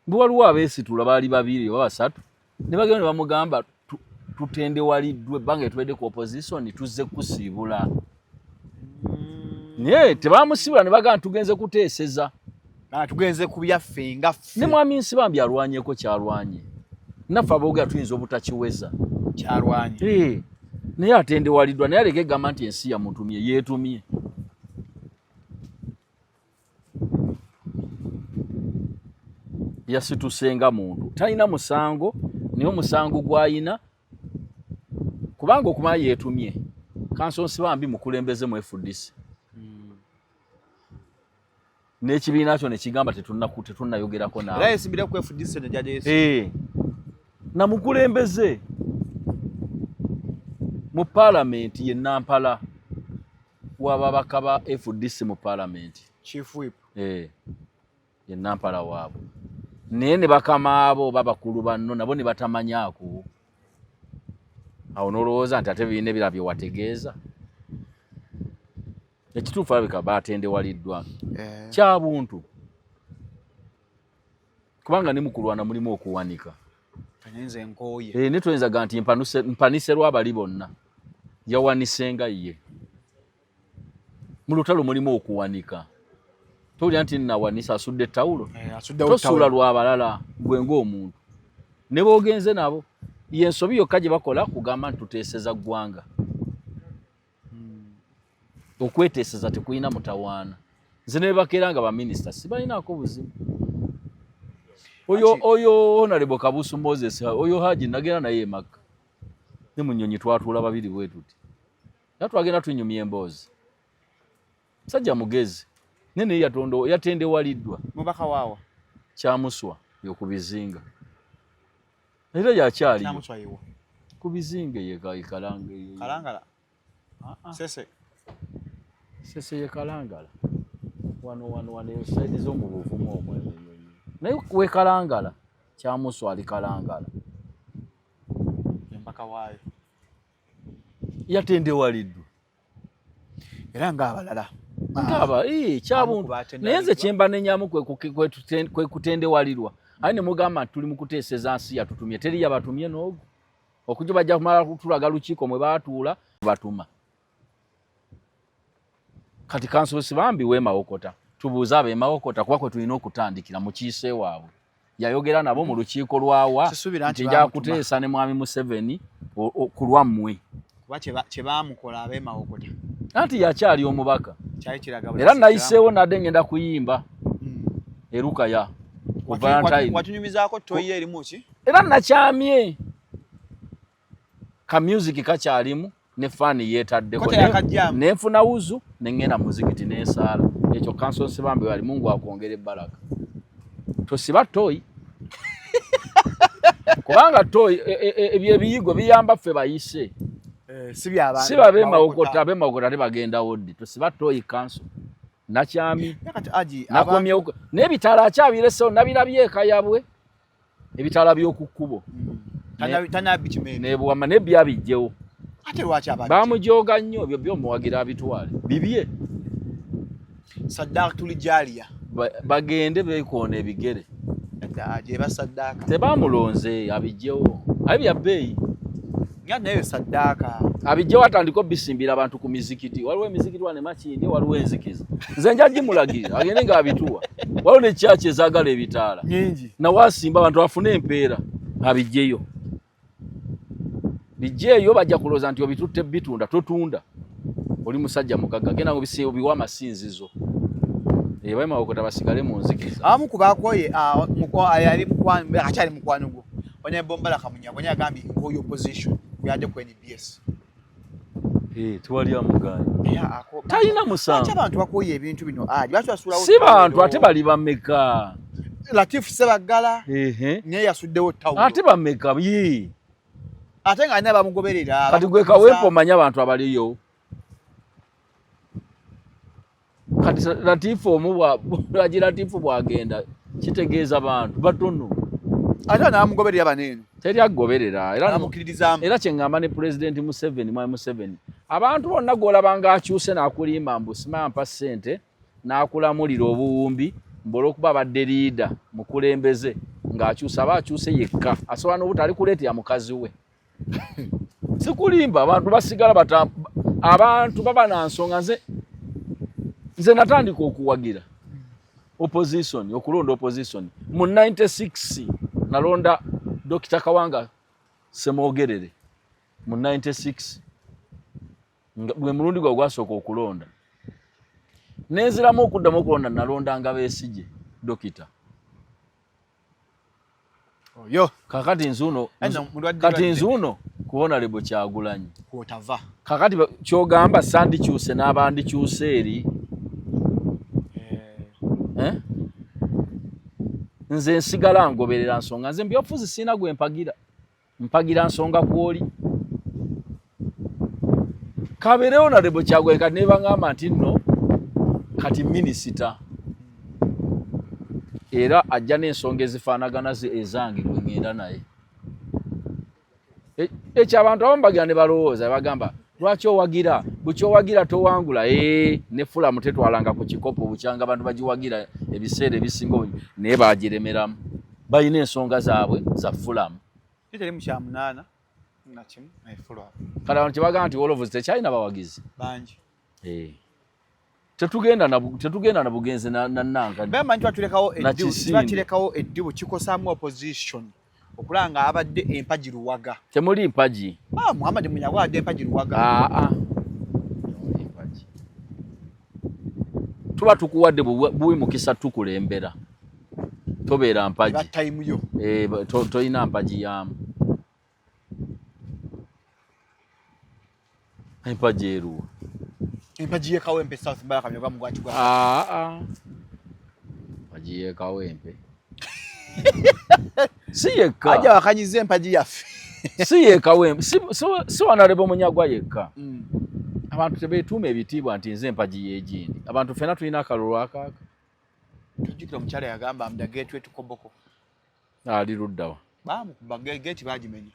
mbu waliwo abeesitula baali babiri oba basatu ne bagenda ne bamugamba tutendewaliddwa ebbanga etubadde ku opposition tuzze kusiibula. Naye tebamusiibula ne bagamba tugenze kuteeseza. Tugenze ku byaffe nga ffe. Ne Mwami Nsibambi alwanyeko kyalwanye. Naffe aboogera tuyinza obutakiweza. Kyalwanye. Naye atendewaliddwa naye aleke gamba nti ensi yamutumye yeetumye. Yasitusenga muntu talina musango naye omusango gw'ayina kubanga okumala yeetumye. Kanso Nsibambi mukulembeze mu FDC. N'ekibiina kyo ne kigamba tetunnayogerako naawe. Era yesimbira ku FDC ne jjaja Yesu. Na mukulembeze mu paalamenti ye Nampala w'ababaka ba FDC mu paalamenti. Chief Whip. Ye Nampala waabwe. Naye ne bakama abo babakulu banno nabo ne batamanyaako. Awo n'olowooza nti ate birina ebirala bye wategeeza. Ekituufu alabika baatendewaliddwa. Kya buntu. Kubanga ne mu kulwana mulimu okuwanika. Nze nkooye. Ne toyinza nti mpanise lw'abali bonna. Yawanisenga ye. Mu lutalo mulimu okuwanika. Towulira nti nawanisa asudde ettawulo. Tosuula lw'abalala gwe ng'omuntu. Ne b'ogenze nabo. Ye ensobi yokka gye bakola kugamba nti tuteeseza ggwanga. Okweteeseza tekulina mutawaana. Nze ne bakeera nga baminisita sibalinaako buzibu. Oyo Honorable Kabuusu Moses, oyo Haji nagenda naye e Makka. Ne mu nnyonyi twatuula babiri bwe tuti. Era twagenda tunyumya emboozi. Musajja mugezi. Naye yatendewaliddwa. Mubaka waawa? Kyamuswa yo ku bizinga. Era yakyaliyo. Kyamuswa yewa? Ku bizinga ye Kalangala. Kalangala? Sese. Sese ye Kalangala. Wano wano wano eyo side z'omu buvumu omwo. Naye we Kalangala, Kyamuswa ali Kalangala. Embaka waayo. Yatendewaliddwa. Era ng'abalala. Ng'aba, kyabuntu. Naye nze kye mbanenyamu kwe kutendewalirwa. Aye ne mugamba nti tuli mu kuteeseza nsi yatutumye. Teri yabatumye n'ogwo. Okujja bajja kumala kutulaga lukiiko mwe baatuula batuma. Kati Kanso Nsibambi w'e Mawokota. Tubuuze ab'e Mawokota kuba kwe tulina okutandikira mu kiise waabwe. Yayogera nabo mu lukiiko lwawa nti nja kuteesa ne Mwami Museveni ku lwammwe. Kuba kye baamukola ab'e Mawokota. Anti yakyali omubaka. Era nayiseewo nadde ngenda kuyimba. Erukaya. Watunyumizaako toyi erimu ki? Era nakyamye. Ka music kakyalimu ne faani yeetaddeko. Nenfuna wuzu ne ngenda mu muzikiti n'ensaala. Ekyo Kanso Nsibambi wali Mungu akwongere baraka. Tosiba toyi. Kubanga toyi ebyo ebiyigo biyamba ffe bayise. Si b'ab'e Mawokota, ab'e Mawokota tebagendawo ddi. Tosiba toyi Kanso. Nakyami. Nakomyewo. N'ebitaala akyabiresewo nabirabye eka yabwe. Ebitaala by'oku kkubo. Nebuwama ne byabijjewo. Bamujooga nnyo ebyo by'omuwagira abitwale. Bibye. Saddaaka tulijaaliya. Bagende beekoona ebigere. Gyeba saddaaka. Tebamulonze abijjewo. Aye bya bbeeyi. Nga nayo saddaaka. Abijjewo atandika obisimbira abantu ku mizikiti. Waliwo emizikiti wano e Makindye, waliwo enzikiza. Nze nja gimulagirira agende ng'abituwa. Waliwo ne church ezaagala ebitaala. Nyingi. Nawe asimba abantu afune empeera abijjeyo. Bijjeeyo bajja kulowooza nti obitutte bitunda, totunda. Oli musajja mugagga, genda obiwa amasinzizo. Ab'e Mawokota basigale mu nzikiza. Abamu ku baakooye, yali akyali mukwano gwo. Honorable Mbaraka Munyagwa yagambye nkooye opposition kuyadde ku NBS. Tewali amugaanye. Talina musango. Lwaki abantu bakooye ebintu bino? Si bantu ate bali bameka. Latif Ssebaggala naye yasuddewo ttawulo. Ate bameka. Ate nga alina bamugoberera. Kati gwe Kawempe omanye abantu abaliyo. Kati Latifu omu Haji Latifu bwagenda kitegeeza bantu batono. Ate n'amugoberera baneeno. Teri agoberera era N'amukkiririzaamu. Era kye ŋŋamba ne Pulezidenti Museveni, Mwami Museveni, abantu bonna gw'olabanga akyuse n'akulimba mbu simanya mpa ssente n'akulamulira obuwumbi mbu olw'okuba abadde liida mukulembeze ng'akyuse, aba akyuse yekka, asobola n'obutali kuleetera mukazi we. Sikulimba, abantu basigala bata, abantu baba na nsonga. Nze natandika okuwagira opposition, okulonda opposition mu 96. Nalonda Dr. Kawanga Semwogerere mu 96, gwe mulundi gwe gwasooka okulonda. Nenziramu okuddamu okulonda, nalondanga Besigye dokita. Oyo. Kakati nzuno, Eno, mulwadde kati lwadde. nzuno ku Honorable Kyagulanyi. Kwotava. Kakati kyogamba sandikyuse n'abandikyuse eri. Eh? Nze nsigala ngoberera nsonga. Nze mbyobufuzi sirina gwe mpagira, mpagira nsonga kwoli kabeerewo Honorable Kyagulanyi. Kati nebaŋŋamba nti nno kati minisita era ajja n'ensonga ezifaanagana ezange gwe ŋŋenda naye. Ekyo abantu abamu bagira ne balowooza, bagamba lwaki owagira bukyowagira towangula. Ne Fulham tetwalanga ku kikopo bukyanga abantu bagiwagira ebiseera ebisinga obungi, naye bagiremeramu. Balina ensonga zaabwe za Fulham. Teri mu kyamunaana nakimu naye Fulham. Kati abantu kyebagamba nti Wolves tekyalina bawagizi bangi. Tetugenda na bugenzi na nanka. Bamanyi twatulekawo Na eddibu, kisinde. twatulekawo eddibu kikosaamu opposition okulaba nga abadde empagi luwaga. Temuli mpagi. Ah, Muhammad Munyagwa abadde empagi luwaga. Aa, temuli mpagi. Tuba tukuwadde buwi mukisa tukulembera, tobeera mpagi. Eba time yo. Toyina mpagi yaamu. Empagi eruwa? Empagi ye Kawempe South, Baraka Munyagwa mugwati gwa. Aa, empagi ye Kawempe si yekka. Ajja wakanyiza empagi yaffe. Si ye Kawempe, si Honorable Munyagwa yekka. Abantu tebeetuuma ebitiibwa nti nze empagi y'egindi. Abantu ffenna tulina akalulu akaaka. Tujjukira omukyala yagamba am the gateway to Koboko. Ali luddawa? Baamukuba gate baagimenya.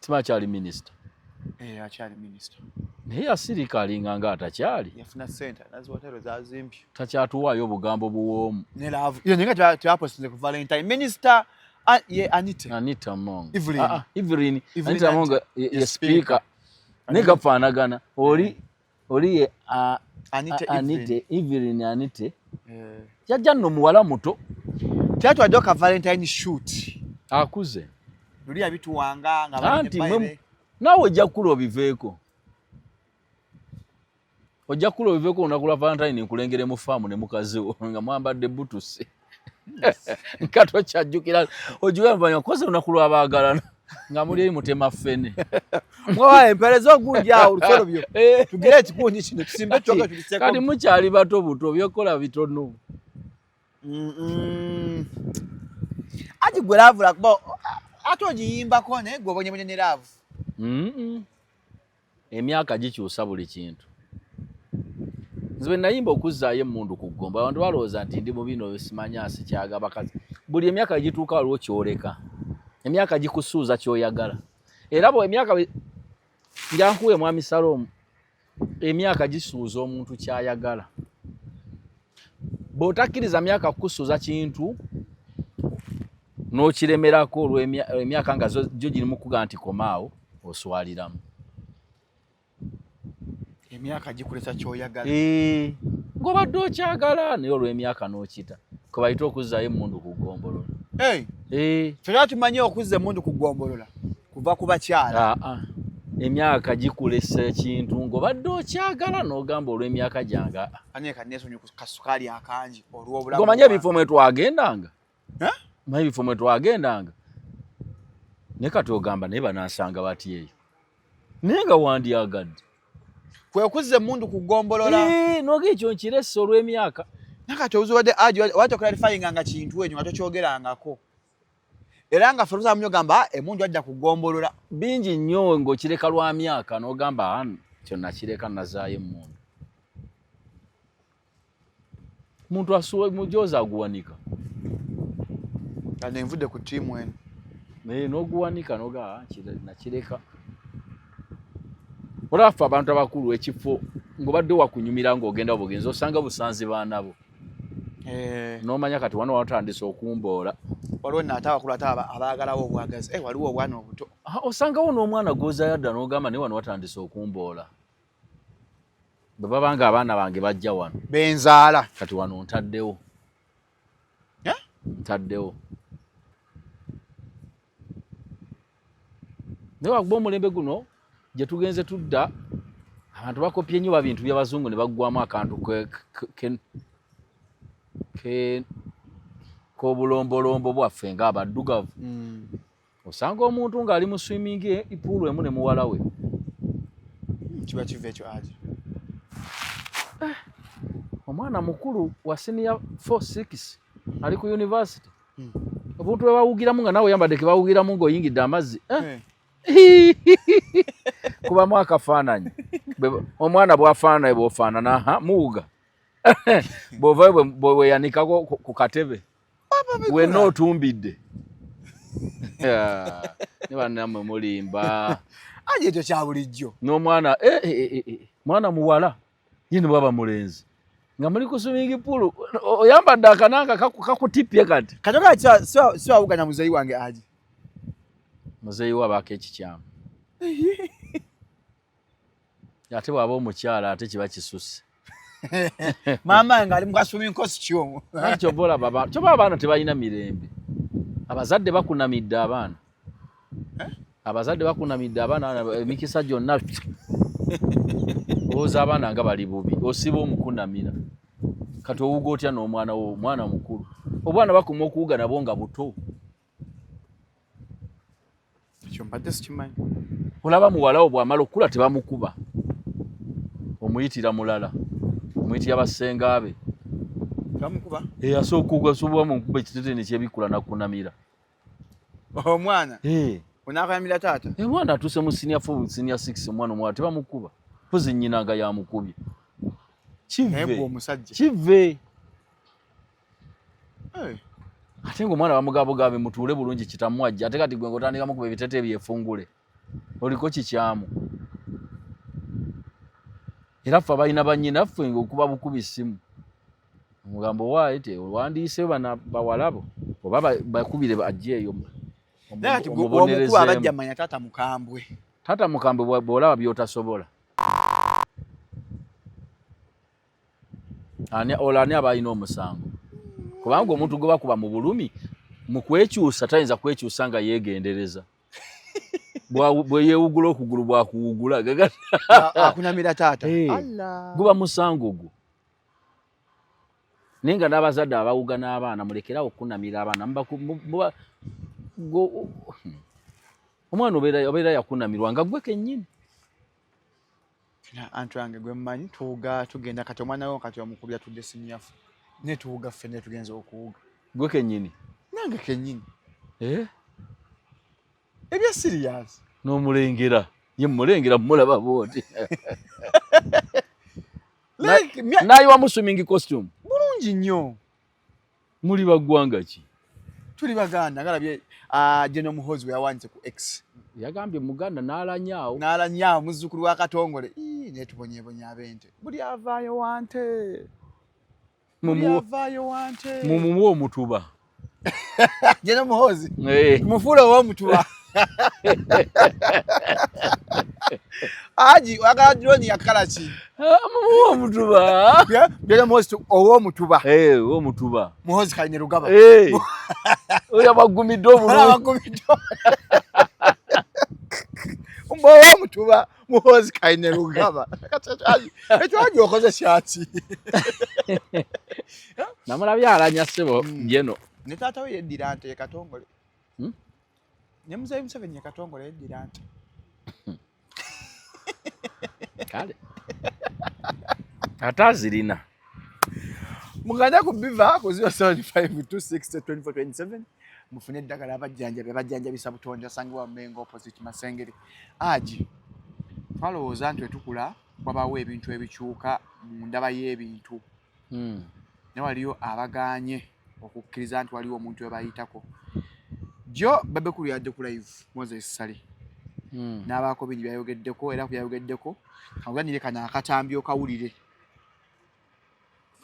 Simanyi akyali minisita. Akyali minisita. Naye yasirika, alinga nga atakyali. Yafuna ssente naziwotero zazimbye. Takyatuwaayo obugambo buwoomu. Ne love. Ye nga tebapostinze ku Valentine. Minister ye Anita. Anita Among. Evelyn. Ah, ah, Evelyn. Evelyn Anita Among Anita. ye speaker. Naye gafaanagana. Oli ye Anita Anita Evelyn. Evelyn Anita. Yajja nno muwala muto. Teatwaddeyo ka Valentine shoot. Akuze. Luli yabituwanga nga bali Anti ne mwe naawe ojja kukula obiveeko. Ojja kukula obiveeko. Olunaku lwa Valentine nkulengere mu faamu ne mukazi wo nga mwambadde butusi. Nga tokyajjukira ojjukira koze olunaku lw'abaagalana nga muli eri mutema ffene. Mwawa empeereza ogundi awo olusolo byo. Tugire ekikundi kino tusimbe ettooke tuliseko. Kati mukyali bato buto, byokola bitono. Ati gwe love lwakuba ate ogiyimbako naye gwe obonyebonye ne love. Emyaka gikyusa buli kintu. Nze bwe nayimba okuzzaayo emmundu ku ggomba, abantu balowooza nti ndi mu bino simanya sikyaga bakazi. Buli emyaka gituuka waliwo kyoleka. Emyaka gikusuuza ky'oyagala. Era bwe emyaka njankuwe Mwami Salomu, emyaka gisuuza omuntu ky'ayagala. Bw'otakkiriza myaka kukusuuza kintu n'okiremerako olw'emyaka nga gyo girimu kuga nti komaawo, oswaliramu. Emyaka gikulesa ky'oyagala. Ng'obadde okyagala naye olw'emyaka n'okita. Kwe bayita okuzzaayo emmundu ku ggombolola. Hey. Ffenna tumanyi okuzza emmundu ku ggombolola kuva ku bakyala. Aa, emyaka gikulesa ekintu ng'obadde okyagala n'ogamba olw'emyaka gyange. Aa. Anye kaneesonyi ku kasukaali akangi olw'obulamu. Gwe omanyi ebifo mwe twagendanga? Eh? Omanyi ebifo mwe twagendanga? Naye kati ogamba naye banansanga batya eyo? Naye nga wandyagadde. Kwe kuzza emmundu ku ggombolola. N'oga ekyo nkirese olw'emyaka. Nakati obuzibu adi wati okularifyinga nga kintu ekyo nga tokyogerangako. Era nga ffe tusaba nnyo gamba emmundu adda ku ggombolola. Bingi nnyo ng'okireka lwa myaka n'ogamba kyo nakireka nazaayo emmundu. Muntu asuwa mujozi aguwanika. Kati nvudde ku ttiimu eno. Naye n'oguwanika noga nakireka. Olaba ffe abantu abakulu ekifo ng'obadde wakunyumira ng'ogenda bugenzi osanga busanzi baana bo. N'omanya kati wano watandise okumboola. Waliwo nno ate abakulu ate abaagalawo obwagazi. Waliwo obwana obuto. Osangawo n'omwana gw'ozaala dda n'ogamba naye wano watandise okumboola. Bwe baba nga abaana bange bajja wano. Benzaala. Kati wano ntaddewo. Ntaddewo. Naye wakuba omulembe guno gye tugenze tudda abantu bakopye nnyo bintu by'abazungu ne baggwamu akantu k'obulombolombo bwaffe ng'abaddugavu. Osanga omuntu ng'ali mu swimming pool emu ne muwala we. Kiba kiva ekyo aje. Omwana mukulu wa senior 4-6 ali ku university. Obuntu bwe bawugiramu nga naawe oyambadde ke bawugiramu ng'oyingidde amazzi. Kubamu akafaananyi. Omwana bw'afaanana bw'ofaanana muwuga. Bw'ovayo bwe weeyanikako ku katebe. Wenna otumbidde. Ne bannammwe mulimba. Aje ekyo kya bulijjo. N'omwana mwana muwala ye ne bw'aba mulenzi. Nga muli ku swimming pool oyambadde akananga kakutipye kati. Kati si wawuganya muzeeyi wange aje. Muzeeyi we abaako ekikyamu. Ate bw'aba omukyala ate kiba kisusse. Maama nga ali mu ka swimming costume. Kyova olaba kyova abaana tebalina mirembe. Abazadde bakunamidde abaana. Abazadde bakunamidde abaana emikisa gyonna. Olowooza abaana nga bali bubi osiba omukunamira. Kati owuga otya n'omwana wo omwana mukulu. Obwana bakoma okuwuga nabwo nga buto. Ekyo mbadde sikimanyi. Olaba muwala wo bw'amala okukula tebamukuba. Omuyitira mulala. Omuyitira bassenga be. Tebamukuba? Asooka okuba mukuba ekitete ne kyebikula n'akunamira. Omwana? Onaakunamira taata? Omwana atuuse mu senior 4, senior 6 omwana omuwala tebamukuba. Mpozi nnyina nga yamukubye. Kive. Omusajja. Kive. Ate ng'omwana bamugabugabe mutuule bulungi kitamu ajja ate kati gwe ng'otandika mukuba ebitete byefungule. Oliko kikyamu. Era ffe abalina bannyinaffe ng'okuba bukubi ssimu. Omugambo waayi te owandiise bana bawalabo oba bakubire bajje eyo. Omukuba abajja manya taata mukambwe. Taata mukambwe bw'olaba by'otasobola. Olwo ani aba alina omusango? Kubanga omuntu gwe bakuba mu bulumi mu kwekyusa tayinza kwekyusa nga yeegendereza. Bwe yeewugula okugulu bwakuwugula. Akunamira taata. Guba musango gwo. Naye nga n'abazadde abawuga n'abaana mulekerawo okukunamira abaana. Omwana obeera yakunamirwa nga gwe kennyini. Anti wange gwe mmanyi tuwuga tugenda kati omwana we kati omukubira tudde sinyafu. Naye tuwuga ffenna tugenze okuwuga. Gwe kennyini? Nange kennyini. Ebya serious. N'omulengera. Ye mmulengera mmulaba bw'oti. N'ayiwa mu swimming costume. Bulungi nnyo. Muli baggwanga ki? Tuli Baganda ngalabye General Muhoozi bwe yawandiise ku X. Yagambye Muganda n'alanyaawo. N'alanyaawo muzzukulu wa Katongole. Naye tubonyeebonye ab'ente. Buli avaayo wa nte. Buli avaayo wa nte. Mumuwe omutuba. General Muhoozi. Mufuule ow'omutuba. Haji oyagala drone ya kala ki? Mumuwe omutuba. General Muhoozi ow'omutuba. Ow'omutuba. Muhoozi Kainerugaba. Oyo abagumidde obulungi. Abagumidde. Ow'omutuba Muhoozi Kainerugaba. Ekyo Haji okoze kyaki? Namulabye alanya ssebo jeno. Ne taata we yeddira nte Katongole. Ne Muzeeyi Museveni ye Katongole yeddira nte. Kale. Ate azirina. Mugende ku Biva ku 0752602427 mufune eddagala abajjanjabi abajjanjabisa butonde asangibwa Mengo opposite Masengere. Aji twalowooza nti wetukula wabaawo ebintu ebikyuka mu ndaba y'ebintu. Naye waliyo abagaanye okukkiriza nti waliwo omuntu we bayitako. Jo Bebe Cool yadde ku live Moses Ssali n'abaako bingi byayogeddeko, era ku byayogeddeko kawulanire kano akatambi okawulire.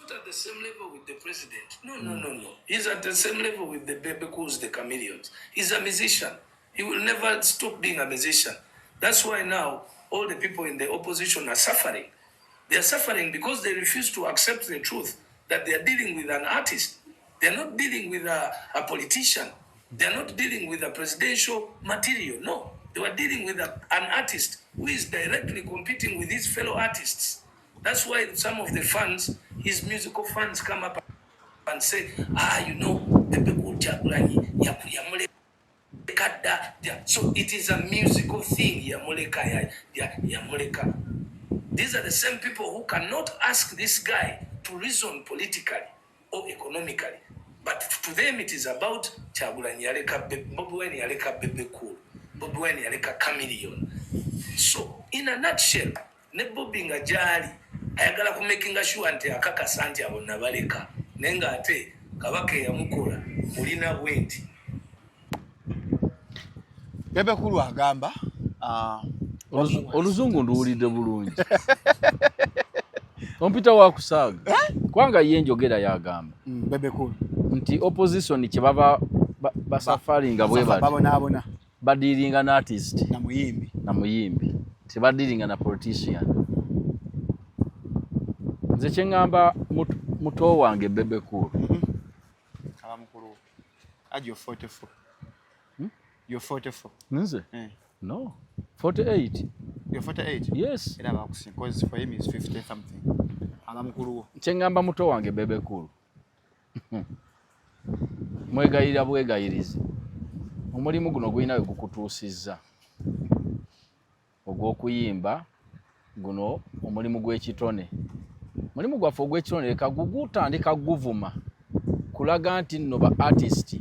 Not at the same level with the president. No, no, no, no. He's at the same level with the Bebe Cools, the Chameleons. He's a musician. He will never stop being a musician. That's why now all the people in the opposition are suffering. They are suffering because they refuse to accept the truth that they are dealing with an artist. They are not dealing with a politician. They are not dealing with a presidential material. No, they were dealing with an artist who is directly competing with his fellow artists. That's why some of the fans, his musical fans, come up and say, you know, Bebe Cool Kyagulanyi, yamuleka dda. So it is a musical thing, yamuleka, yamuleka. These are the same people who cannot ask this guy to reason politically or economically. But to them it is about Kyagulanyi yaleka Bobi Wine yaleka Bebe Cool, Bobi Wine yaleka Chameleon. So in a nutshell, ne Bobi nga gyali ayagala kumakinga sure nti akakasa nti abo nabaleka, naye ng'ate kabaka eyamukola mulina bwe nti. Bebe Cool agamba Oluzungu nduwulidde bulungi. Ompita wa kusaaga kubanga ye njogera yagamba Bebe Cool nti opposition kye baba basafaringa bwe bati babonaabona badiringa na artist na muyimbi, na muyimbi, tebadiringa na politician. Nze kye ŋŋamba muto wange Bebe Cool. Aba mukulu aje 44. You're 44. Nze? No, 48. You're 48? Yes. Era bakusinga, because for him is 50 something. Aba mukulu wo. Kye ŋŋamba muto wange Bebe Cool. Mwegayirira bwegayirizi. Omulimu guno gulina we gukutuusizza. Ogw'okuyimba guno omulimu gw'ekitone. Mulimu gwaffe ogw'ekitone leka gugutandika guvuma kulaga nti nno ba artist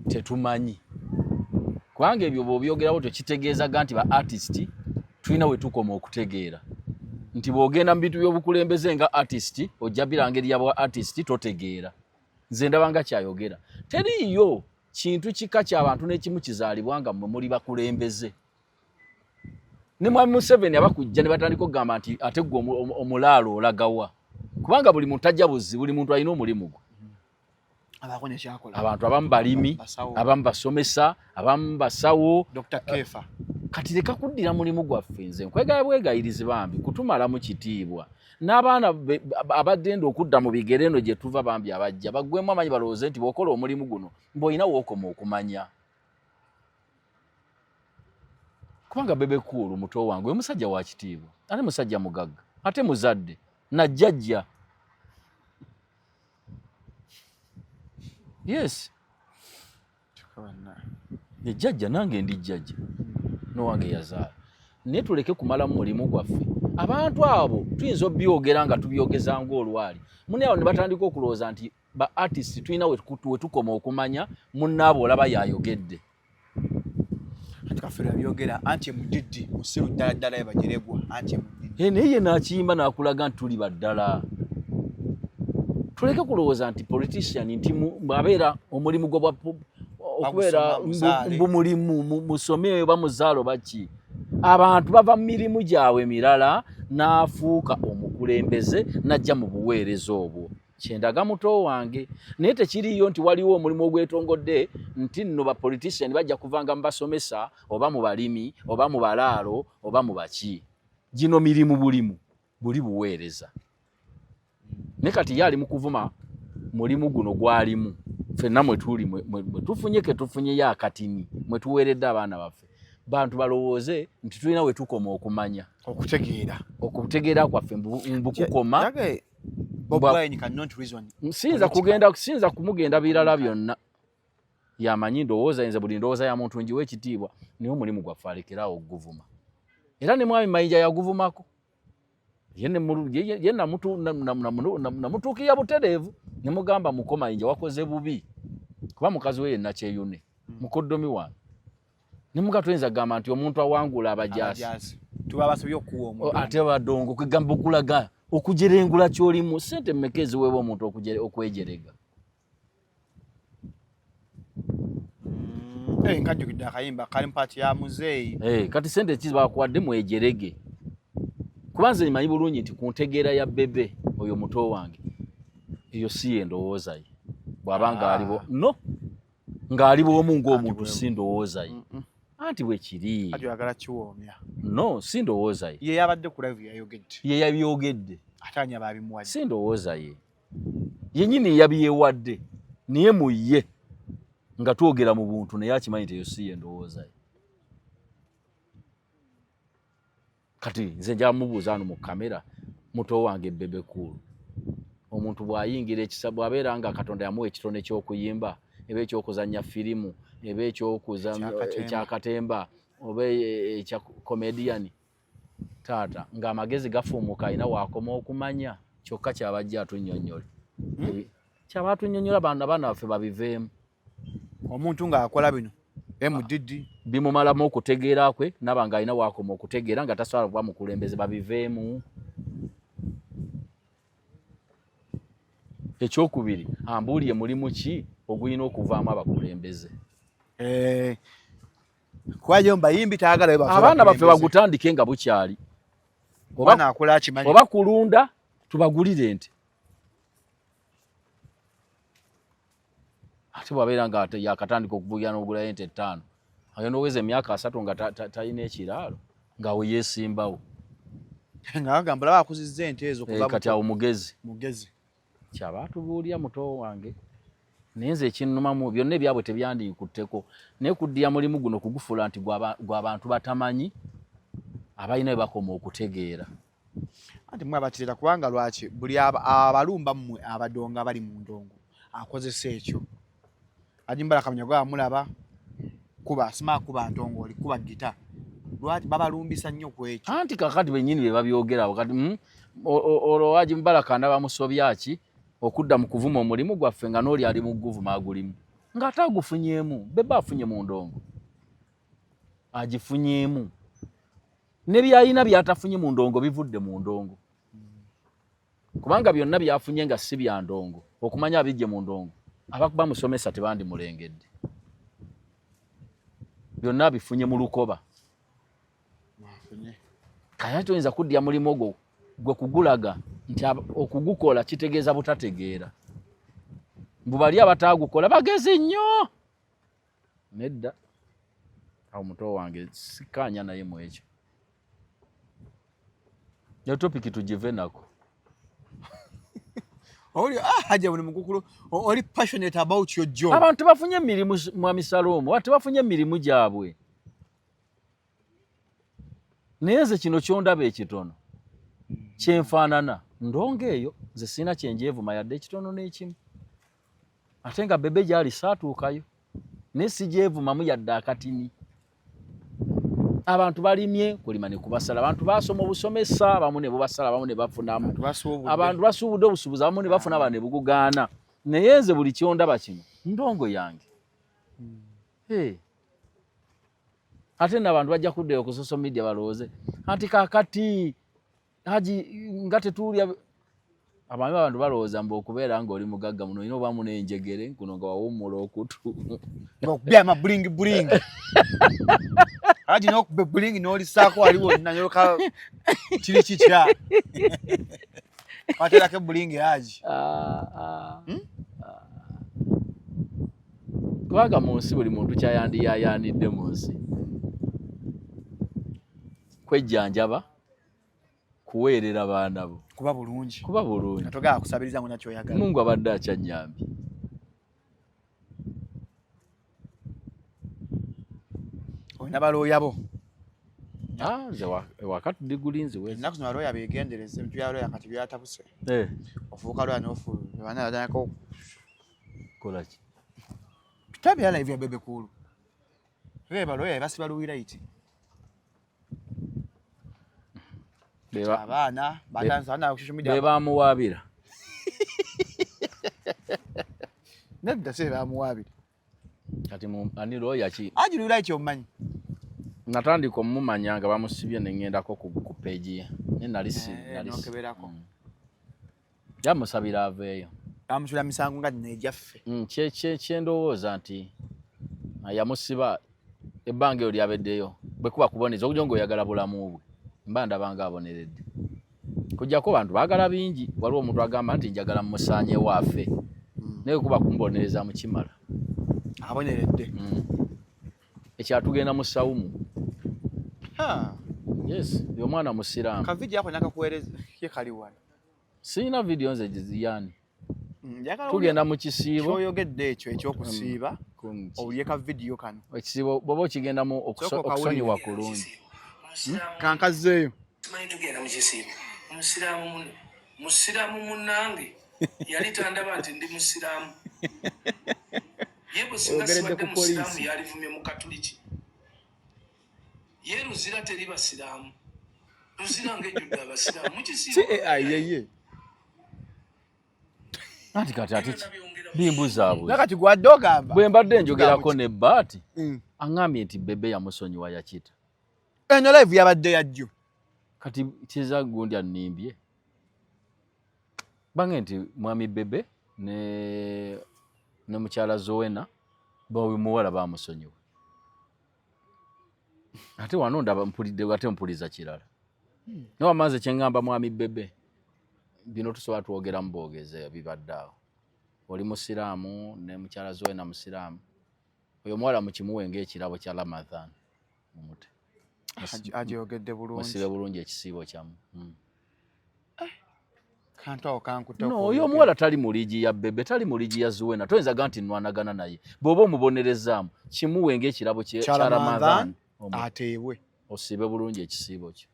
tetumanyi. Kubanga ebyo bw'obyogerawo tekitegeezaga nti ba artist tulina we tukoma okutegeera. Nti bw'ogenda mu bintu by'obukulembeze nga artist ojja bira ngeri ya bwa artist totegeera. Nze ndaba nga kyayogera. Teriiyo kintu kika ky'abantu n'ekimu kizaalibwa nga mmwe muli bakulembeze. Ne Mwami Museveni abakujja ne batandika okugamba nti ate ggwe omulaalo olagawa. Kubanga buli muntu ajja buzzi, buli muntu alina omulimu gwe. Abaako ne kyakola. Abantu abamu balimi, abamu basomesa, abamu basawo. Dr. Kefa. Kati leka kuddira mulimu gwaffe nze nkwegaya bwegayirizi bambi kutumalamu kitiibwa. N'abaana abaddenda okudda mu bigere eno gye tuva bambi abajja baggwemu amanyi balowooze nti bw'okola omulimu guno mbw'olina w'okoma okumanya. Kubanga Bebe Cool muto wange oyo musajja wa kitiibwa, ate musajja mugagga, ate muzadde na jjajja. Yes. Jjajja nange ndi jjajja n'owange yazaala. Naye tuleke kumalamu mulimu gwaffe. Abantu abo tuyinza obyogera nga tubyogeza ng'olwali. Munne awo ne batandika okulowooza nti ba artist tulina we tukoma okumanya munnaabo olaba yayogedde. Anti Kafeero yabyogera anti emudidi musiru ddala ddala yabagiregwa anti emudidi. Naye ye n'akiyimba n'akulaga nti tuli baddala. Tuleke kulowooza nti politician nti abeera omulimu gwe okubeera mbu mulimu musome oba muzaalo baki. Abantu bava mu mirimu gyabwe mirala n'afuuka omukulembeze n'ajja mu buweereza obwo. Kyendaga muto wange. Naye tekiriiyo nti waliwo omulimu ogwetongodde nti nno ba politician bajja kuvanga mu basomesa oba mu balimi oba mu balaalo oba mu baki. Gino mirimu bulimu buli buweereza. Naye kati ye ali mu kuvuma mulimu guno gwalimu. Ffenna mwe tuli mwe tufunye ke tufunyeyo akatini mwe tuweeredde abaana baffe. Bantu balowooze nti tulina we tukoma okumanya. Okutegeera. Okutegeera kwaffe mbu kukoma. Bobi Wine cannot reason. Siyinza kumugenda birala byonna. Yamanyi ndowooza nze buli ndowooza ya muntu ngiwe ekitiibwa naye omulimu gwaffe alekeraawo okuguvuma. Era ne Mwami Mayinja yaguvumako. Ye namutuukirira butereevu ne mugamba muko Mayinja wakoze bubi kuba mukazi we yenna Kyeyune mukoddomi wange. Ne muga tuyinza kugamba nti omuntu awangula abajaasi. Tuba basobye okuwa omuntu. Ate badongo kugamba okulaga. Okujerengula kyolimu sente mmeka eziweebwa omuntu okwejerega? Eh, nkajjukidde akayimba kali mpaati ya muzeeyi. Eh, kati sente ki bakuwadde mwejerege? Kuba nze mmanyi bulungi nti ku ntegeera ya Bebe oyo muto wange eyo si ye ndowooza ye, bw'aba ng'aliwo ah. no ng'ali bw'omu ng'omuntu si ndowooza ye. Anti bwe kiri. Kati oyagala kiwoomya. No, si ndowooza ye. Ye yabadde ku live yayogedde. Ye yabyogedde. Ate ani aba abimuwadde? Si ndowooza ye. Yennyini yabyewadde naye mu ye nga twogera mu buntu naye akimanyi nti eyo si ye ndowooza ye. Kati nze nja mubuuza wano mu kamera muto wange Bebe Cool, omuntu bw'ayingira ekisa bw'abeera nga Katonda yamuwa ekitone ky'okuyimba eba eky'okuzannya firimu eba ekyakatemba oba ekya comedian, taata ng'amagezi gafuumuka alina waakoma okumanya kyokka kyabajja atunnyonnyole. Hmm? Kyaba atunnyonnyola abaana baffe babiveemu. Omuntu ng'akola bino MDD bimumalamu okutegeera kwe naba ng'alina waakoma okutegeera nga tasobola kuba mukulembeze babiveemu. Ekyokubiri, ambuulire mulimu ki ogulina okuvaamu abakulembeze? Eh, kwayo mbayimbi tayagala abaana baffe bagutandike nga bukyali. Oba kulunda tubagulire ente. Ate bw'abeera nga yakatandika okuvugira n'ogulayo ente 5, agenda oweza emyaka 3 nga talina ekiraalo, nga we yeesimbawo. Nga bagamba olaba akuzizza ente ezo kuva eh, kati awo mugezi. Mugezi. Kyaba atubuulira muto wange. Naye nze ekinnumamu byonna ebyabwe tebyandinkutteko, naye kuddira mulimu guno kugufuula nti gwa bantu batamanyi abalina bwe bakoma okutegeera. Anti mmwe abakireeta kubanga lwaki buli abalumba mmwe abadongo abali mu ndongo akozesa ekyo. Haji Mubaraka Munyago amulaba kuba asima kuba ntongo oli kuba gita. Lwaki babalumbisa nnyo ku ekyo? Anti kakati bennyini be babyogera abo kati, olwo Haji Mubaraka ndaba musobya ki okudda mu kuvuma omulimu gwaffe nga n'oli ali mu guvuma agulimu ng'ate agufunyeemu. Bebe afunye mu ndongo agifunyeemu, ne by'alina by'atafunye mu ndongo bivudde mu ndongo, kubanga byonna by'afunye nga si bya ndongo. Okumanya abijje mu ndongo abakuba musomesa tebandimulengedde, byonna abifunye mu lukoba. Kaya toyinza kuddya mulimu ogwo gwe kugulaga nti okugukola kitegeeza butategeera. Mbu bali abataagukola bagezi nnyo. Nedda, awo muto wange sikkaanya naye mu ekyo. Yo topic tugive nako. Oli, ah, buli mukukulu, oli passionate about your job. Abantu bafunye emirimu Mwami Salomu, abantu bafunye emirimu gyabwe. Naye nze kino kyondaba ekitono kyenfaanana ndongo eyo, nze sirina kyenjeevuma yadde ekitono n'ekimu. Ate nga Bebe gy'ali saatuukayo, naye sigyevumamu yadde akatini. Abantu balimye kulima ne kubasala, abantu basoma obusomesa abamu ne bubasala, abamu ne bafunamu, abantu basuubudde obusuubuzi abamu ne bafuna, abalala ne bugugaana. Naye nze buli kyondaba kino ndongo yange. Hey. Ate n'abantu bajja kuddayo ku social media balowooze anti kaakati Haji nga tetuulya. Abaami abantu balowooza mbu okubeera ng'oli mugagga muno olina obaamu n'enjegere kuno nga wawummula okutu. Ng'okubya ama bulingi bulingi. Haji n'okuba bulingi n'olisaako wali wonna n'olyoka kiri kikya. Waterako ebulingi Haji. Ah, ah. Hmm? Kubanga mu nsi buli muntu kyayandiyayaanidde mu nsi kwejjanjaba, kuweerera baana bo, kuba bulungi, kuba bulungi. Togala kusabiriza ngo nakyoyagala. Mungu abadde akyannyambye. Olina balooya bo? Ah, nze ewaka tudigulinzi wezi. Ennaku zino balooya beegendereze, ebintu bya looya kati byatabuse. Eh. Ofuuka looya n'ofuuka, bana batandika kola ki? Bitabi ya live ya Bebe Cool. Bebe balooya basiba luwiraiti. Abaana batandise ana ku social media. Be bamuwaabira. Nedda si bamuwaabira. Kati mu ani looya ki? Haji Luwiraiti omumanyi? Natandika omumanya nga bamusibye ne ŋŋendako ku page ye. Naye nali si, Eh, nali si. n'okeberako. Yamusabira aveeyo. Bamusula misango nga nno egyaffe. Kyendowooza nti yamusiba ebbanga eryo lyabeddeyo bwe kuba kuboneza okujja ng'oyagala bulamu bwe, mba ndaba nga aboneredde. Kujjako bantu baagala bingi, waliwo omuntu agamba nti njagala mmusaanye waafe, naye kuba kumubonereza mukimala. Aboneredde. Ekyatugenda mu sawumu. Yes, omwana musiraamu. Ka video ako nakakuweereza ye kali wano. Sirina video nze giziyani. Tugenda mu kisiibo. Kyoyogedde ekyo ekyokusiiba, owulye ka video kano. Ekisiibo bw'oba okigendamu okusonyiwa kulungi. Kankazzeeyo. Simanyi tugenda mu kisiibo. Musiraamu munnange yali tandaba nti ndi musiraamu. Ye bwe singa sibadde musiraamu yalivumye mu Katuliki. Ye Luzira teri basiraamu. Luzira ng'ejjudde abasiraamu mu kisiibo. Yeye. Anti kati ate bimbuzaabwe. Kati gwadde ogamba. Bwe mbadde njogerako ne Baati, aŋŋambye nti Bebe yamusonyiwa yakita. Eno live yabadde yajjo. Kati kiza gundi annimbye. Bange nti mwami Bebe ne mukyala Zowena bawe muwala bamusonyiwa. Ate wano ndaba mpulidde ate mpuliza kirala. Naye amaze kye ŋŋamba mwami Bebe, bino tusobola twogera mu boogeze bibadde awo. Oli musiraamu ne mukyala Zowena musiraamu. Oyo omuwala mukimuwe ng'ekirabo kya Ramadhan. Mumute. Agyogedde bulungi. Musibe bulungi ekisiibo kyammwe. Kantu awo kankutte. No, oyo omuwala tali mu liigi ya Bebe, tali mu liigi ya Zuwena. Toyinza ga nti nnwanagana naye. Bw'oba omubonerezaamu, kimuwe ng'ekirabo kya Ramadhan. Ateebwe. Osibe bulungi ekisiibo kyo.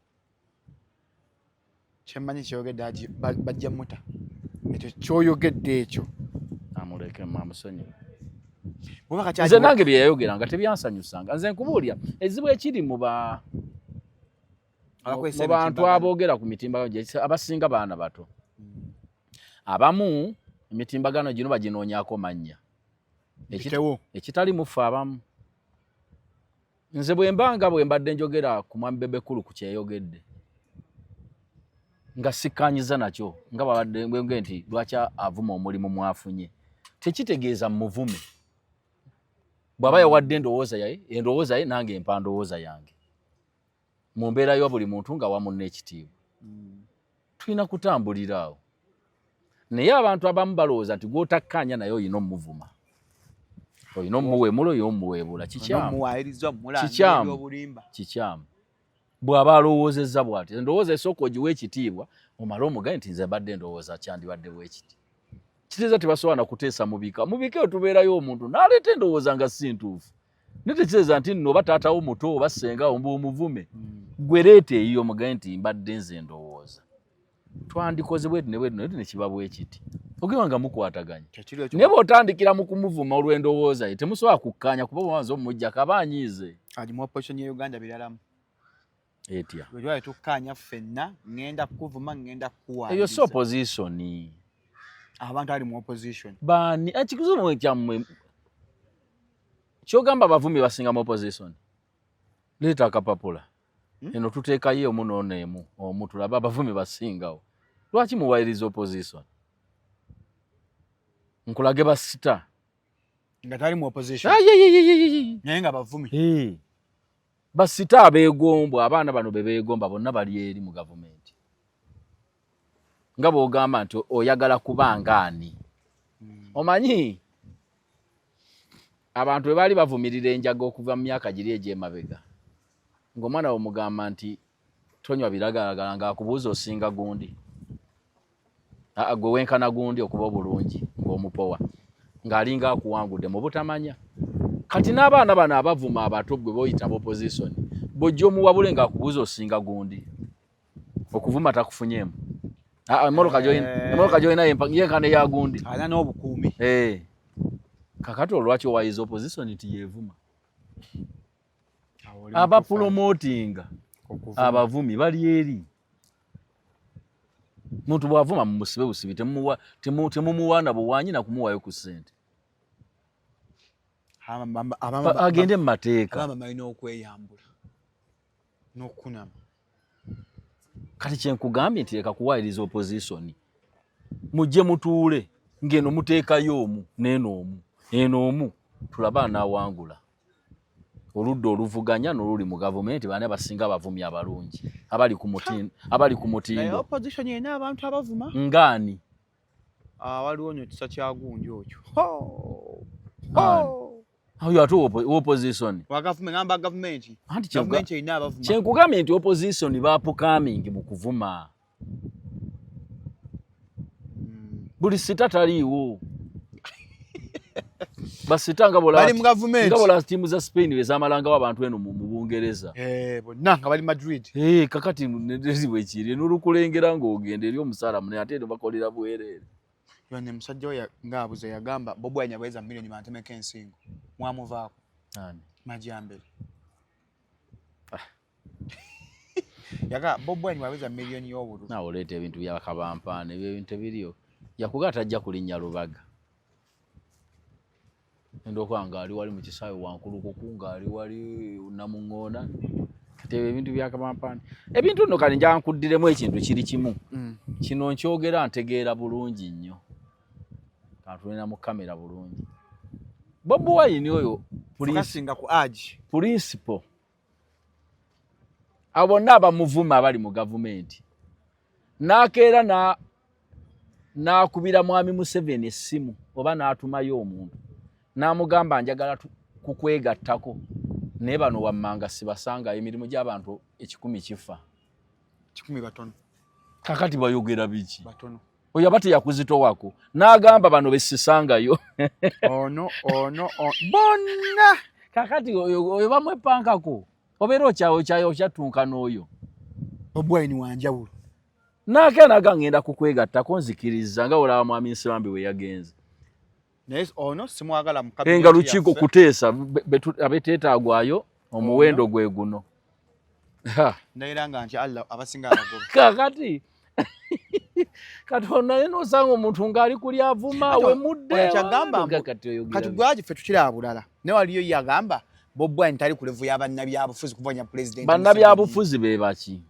Kyemmanyi kyeyogedde bajja muta. Ekyo kyoyogedde ekyo. Amuleke amusonyiwe. Nze nange bye yayogeranga tebyansanyusanga. Nze nkubuulira ekizibu ekiri mu bantu aboogera ku mitimbagano abasinga baana bato. Abamu emitimbagano gino baginoonyaako mannya. Ekitali mufe abamu. Nze bwe mbanga bwe mbadde njogera ku mwami Bebe Cool ku kyeyogedde nga sikkanyiza nakyo nga babadde bwenge nti lwaki avuma omulimu mwafunye, tekitegeeza muvume. Bw'aba yawadde endowooza yaye, endowooza ye nange empa ndowooza yange. Mu mbeera ya buli muntu nga wamu n'ekitiibwa. Tulina kutambulira awo. Naye abantu abamu balowooza nti gw'otakkaanya naye olina omuvuma. Olina omuweemula, olina omuweebula. Kikyamu. Kikyamu. Bw'aba alowoozezza bw'ati, endowooza esooka ogiwa ekitiibwa, omale omugaye nti nze mbadde ndowooza kyandibadde bwe kiti. Kitegeeza tebasobola na kuteesa mu bika. Mu bika eyo tubeerayo omuntu n'aleeta endowooza nga si ntuufu. Naye tekitegeeza nti nno oba taatawo muto oba ssenga wo mbu omuvume. Ggwe leeta eyiyo omugaye nti mbadde nze ndowooza. Twandikoze bweti ne bweti ne kiba bwe kiti. Ogenda nga mukwataganye. Naye bw'otandikira mu kumuvuma olw'endowooza ye temusobola kukkaanya kuba bw'omaze omuggyako aba anyiize. Ali mu opposition ya Uganda biralamu. Etya. Bwe twali tukkaanya ffenna, ŋŋenda kukuvuma, ŋŋenda kukuwaayiriza. Eyo si opposition. Abantu ali mu opposition. Baani? Ekizibu kyammwe. Ky'ogamba abavumi basinga mu opposition. Leeta akapapula. Eno tuteekayo emu n'ono emu, omu tulabe abavumi basingawo. Lwaki muwayiriza opposition? Nkulage basita. Nga tali mu opposition. Naye nga bavumi. Basita abeegombwa, abaana bano be beegomba bonna bali eri mu gavumenti. Nga bw'ogamba nti oyagala kuba ng'ani. Omanyi abantu bwe baali bavumirira enjaga okuva mu myaka giri egy'emabega, ng'omwana w'omugamba nti tonywa biragalagala ng'akubuuza osinga gundi. Gwe wenkana gundi okuba obulungi ng'omupowa, ng'alinga akuwangudde mu butamanya. Kati n'abaana bano abavuma abato gwe boyita opposition, bw'ojja omuwabule ng'akubuuza osinga gundi. Okuvuma takufunyeemu. Emmotoka gy'olina yenkana eya gundi. Alina n'obukuumi. Kakati olwaki owayiza opposition nti yeevuma? Abapromotinga abavumi bali eri. Muntu bw'avuma mumusibe busibi, temumuwaana buwaanyi na kumuwaayo ku ssente. Agende mu mateeka. Abaama balina okweyambula n'okunama. Kati kye nkugambye nti leka kuwaayiriza opposition. Mujje mutuule ng'eno muteekayo omu n'eno omu eno omu, tulabe anaawangula. Oludda oluvuganya n'oluli mu gavumenti, bani abasinga abavumi abalungi abali ku mutindo, abali ku Naye mutindo? opposition yenna abantu abavuma. Ngaani? Ah, waliwo nyo kisa kyagunji okyo. Ani? Oyo ate opposition. Wa gavumenti, ngamba gavumenti. Anti Gavumenti erina abavuma. Kyenkugambye nti opposition bapukamingi mu kuvuma. Buli sita taliiwo, basita nga Bali mu gavumenti. Nga bola tiimu za Spain bezamalangawo abantu eno mu Bungereza. Eh, bonna nga bali Madrid. Eh, kakati nezi bwekiri nolukulengera ng'ogenda eri omusaala munene, ate eno bakolera bwereere. Yone musajja we ng'abuze yagamba Bobi Wine yabweza miliyoni bantemeko ensingo. Mwamuvaako. Ani? Majambere. Yaga Bobi Wine wabweza miliyoni y'obululu. Naawe oleeta ebintu byakabampaana, ebyo ebintu tebiriyo. Yakuga tajja kulinnya Lubaga. Enda okuba ng'ali wali mu kisaawe Wankulukuku, ng'ali wali Namuŋŋoona. Kati ebyo ebintu byakabampaana. Ebintu nno kale nja nkuddiremu ekintu kiri kimu. Kino nkyogera ntegeera bulungi nnyo. Kantunulira mu kamera bulungi. Bobi Wine oyo Fokasinga ku age. Principal. Abo bonna abamuvuma abali mu gavumenti. N'akeera n'akubira Mwami Museveni essimu oba n'atumayo omuntu. N'amugamba njagala kukwegattako. Naye bano wammanga sibasanga, emirimu gy'abantu 1,000 kifa. 1,000 batono. Kakati bayogera biki? Batono. Oyo aba teyakuzitowako. N'agamba bano bessisangayo. Ono, ono, bonna. Kakati oyo bamwepankako. Obeera okyattunka n'oyo. Bobi Wine wa njawulo. N'agenda n'agamba ngenda kukwegattako nzikiriza nga olaba Mwami Nsibambi we yagenze. Naye ono simwagala mu cabinet Enga lukiiko yaffe. kuteesa, abeteetaagwayo omuwendo gwe guno. Ha. Ndayira nga nti Allah abasinga abagoba. Kakati Katonda naye n'osanga omuntu ng'ali kuli avuma, Kati wemudde, oyo kyagamba wa- mbu- kati oyogera kati biki? gwaji ffe tukiraba bulala. Naye waliyo ye agamba Bobi Wine tali ku level ya bannabyabufuzi kuvanya president. Bannabyabufuzi be baki?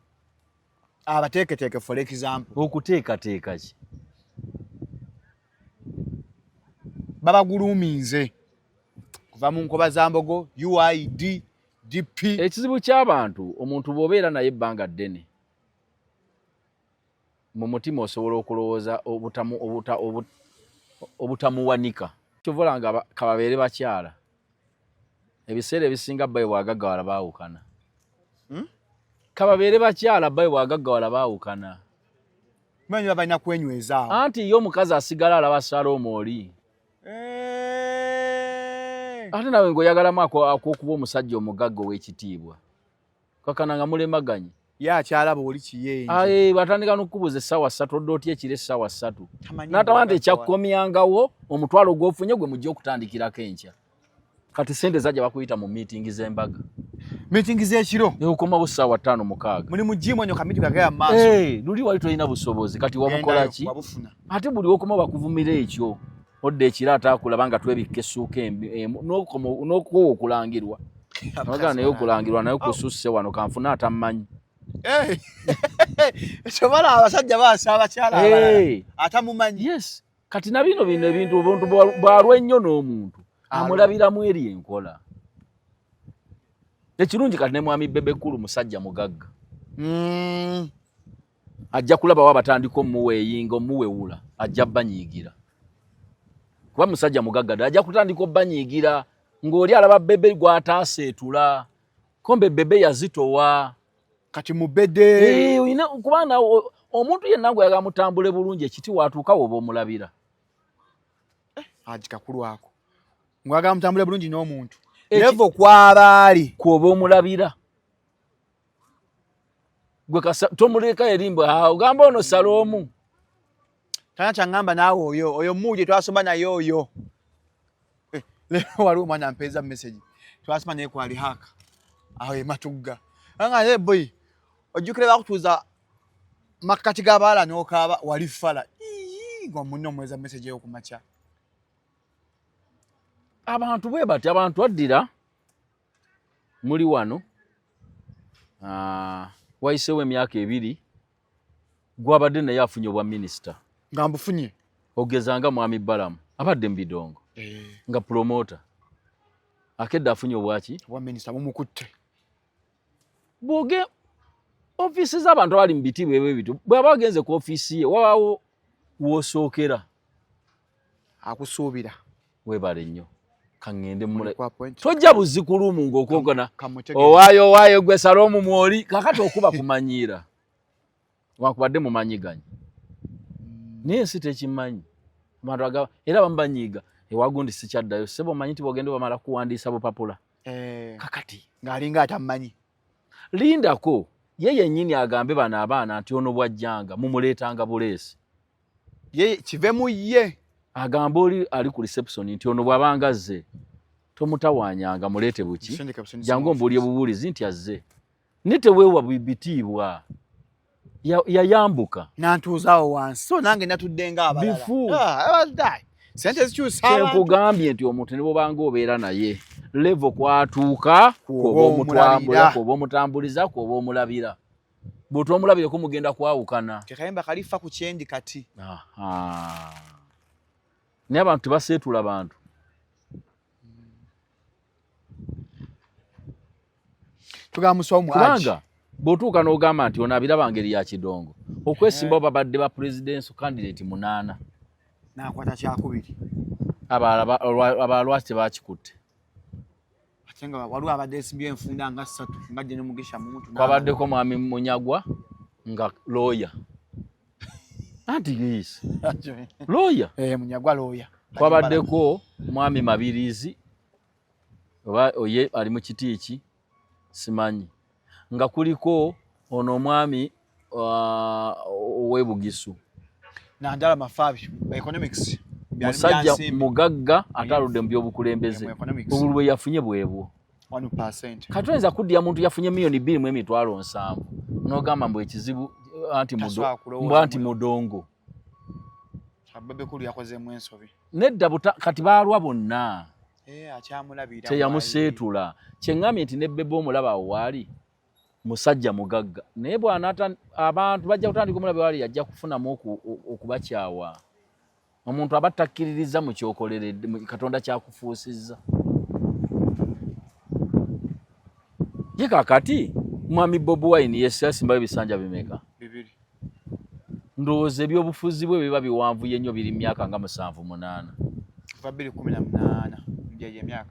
Abateeketeeke, for example. Okuteekateeka ki? Babaguluminze kuva mu nkoba za mbogo, UID, DP. Ekizibu ky'abantu, omuntu bw'obeera naye ebbanga ddene, mu mutima osobola okulowooza obutamuwanika. Kyova olaba nga kababeere bakyala, ebiseera ebisinga bbawe bw'agaggawala baawukana. Kababeere bakyala, bbawe bw'agaggawala baawukana. Manyi baba balina kwenyweza awo. Anti ye omukazi asigala alaba Salomu oli. Ate nawe ng'oyagalamu ak'okuba omusajja omugagga ow'ekitiibwa. Kakana nga mulemaganye. Ye akyalaba oli kiyenje. Aye, batandika n'okukubuuza essaawa 3, odda otya ekiro essaawa 3? Tamanyi N'ataba nti bw'agaggawala. ekyakkomyangawo omutwalo gw'ofunye gwe mujja okutandikirako enkya. Kati ssente zajja bakuyita mu meeting z'embaga. Meeting z'ekiro? Ne okomawo ssaawa ttaano mukaaga. Muli mu gym onyo ka meeting kagaya mu maaso. Luli wali tolina busobozi, kati wabukola Gendayo, ki? wabufuna. Ate buli w'okoma bakuvumira ekyo. Odda ekiro ate akulaba nga twebikka essuuka embi, n'okoowa okulangirwa. Abagala naye okulangirwa naye kususse wano kanfune atammanyi. Kyobala abasajja baasa abakyala abalala. Atamumanyi. Yes. Kati na bino bino ebintu obuntu bwalwa ennyo n'omuntu. Amulabiramu eri enkola. Ekirungi kati ne Mwami Bebe Cool musajja mugagga. Ajja kulaba wa batandika omuweeyinga, omuwewula, ajja banyiigira. Kuba musajja mugagga ddala, ajja kutandika obbanyiigira ng'oli alaba Bebe gw'ataaseetula. Kombe Bebe yazitowa. Kati mubede. Olina kuba nawe omuntu yenna gw'oyagala mutambule bulungi, ekiti w'atuuka w'oba omulabira. Haji Kakulu ako. Ng'oyagala mutambule bulungi n'omuntu. Level kw'abaali. Kw'oba omulabira. Gwe kasa, tomuleka eri mbwe, ogamba ono Saloomu. Tana kyaŋŋamba naawe oyo, oyo muje twasoma naye oyo. Leero waliwo omwana ampeeza message. Twasoma naye kwali haka. Awo e Matugga. Anga naye boy, ojjukira bakutuuza makkati g'abaala n'okaaba wali fala. Ii, nga munno omuweeza message eyo ku makya. Abantu bwe bati, abantu addira muli wano. Wayiseewo emyaka 2 gwabadde naye afunye obwa minisita. Nga mbufunye. Ogeza nga Mwami Balamu abadde mu bidongo nga promoter, akedde afunye obwaki? Obwa minisita bumukutte. Bwoge ofiisi z'abantu abali mu biti bwebwe bityo, bw'aba agenze ku ofiisi ye wabaawo w'osookera. Akusuubira. Weebale nnyo. Kaŋŋende mule. Ku appointment. Tojja buzzi ku luumu ng'okwogana. Kamutegeere. Owaayo owaayo gwe Saloomu mwoli. Kakati okuba kumanyiira. Wankubadde mumanyiganye. Naye ensi tekimanyi. Abantu agaba era abamu banyiiga. Ewa gundi sikyaddayo. Ssebo omanyi nti bw'ogenda bamala kuwandiisa bupapula. Kakati. Ng'alinga atamanyi. Lindako ye yennyini agambe bano abaana nti ono bw'ajjanga mumuleetanga buleesi. Ye kive mu ye. Agamba oli ali ku reception nti ono bw'abanga azze tomutawaanyanga muleete buki. Musindike busindise Jangu mu ombuulire office. bubuulizi nti azze. Naye teweewa bitiibwa. Yayambuka. Nantuuzaawo wansi. So nange natudde ng'abalala. Bifu. Sente zikyusa abantu. Kyenkugambye nti omuntu ne bw'obanga obeera naye level kw'atuuka, Kw'oba kw'oba omutambula, omulabira. kw'oba omutambuliza, kw'oba omulabira. Bw'otomulabireko mugenda kwawukana. Tekayimba kalifa ku kyendi kati. Aha. Naye abantu tebaseetula bantu. Tugamba musawo mu Kubanga agi. bw'otuuka n'ogamba nti ono abiraba ngeri ya kidongo, okwesimbawo babadde ba presidential candidate 8. N'akwata kyakubiri. Abalala lwaki tebakikutte? Ate nga waliwo abadde esimbye enfunda nga 3 nga General Mugisha Muntu. Kwabaddeko Mwami Munyagwa nga lawyer. Anti yes. Lawyer. Munyagwa lawyer. Kwabaddeko Mwami Mabirizi oba oye ali mu kiti ki simanyi. Nga kuliko ono omwami ow'e Bugisu. Nandala Mafabi, economics. Musajja mugagga ate aludde mu by'obukulembeze. Mu economics. Obululu bwe yafunye bwebwo. 1%. Kati toyinza kuddira muntu yafunye miliyoni bbiri mu emitwalo nsanvu n'ogamba mbu ekizibu anti Tasobola kulowooza mbu anti mu- mudongo. Bebe Cool yakozeemu ensobi. Nedda kati baalwa bonna. Akyamulabira. Teyamuseetula. Kye ŋŋambye nti ne Bebe omulaba awo waali musajja mugagga. Naye bw'anaata abantu bajja kutandika omulaba waali ajja kufunamu okubakyawa. Omuntu aba takkiririza mu kyokoleredde, mu Katonda kyakufuusizza. Ye kaakati Mwami Bobi Wine ye yasimbayo ebisanja bimeka? 2. Ndowooza ebyobufuzi bwe biba biwanvuye nnyo biri myaka nga 7-8. Kuva bbiri kumi na munaana, gye gye myaka.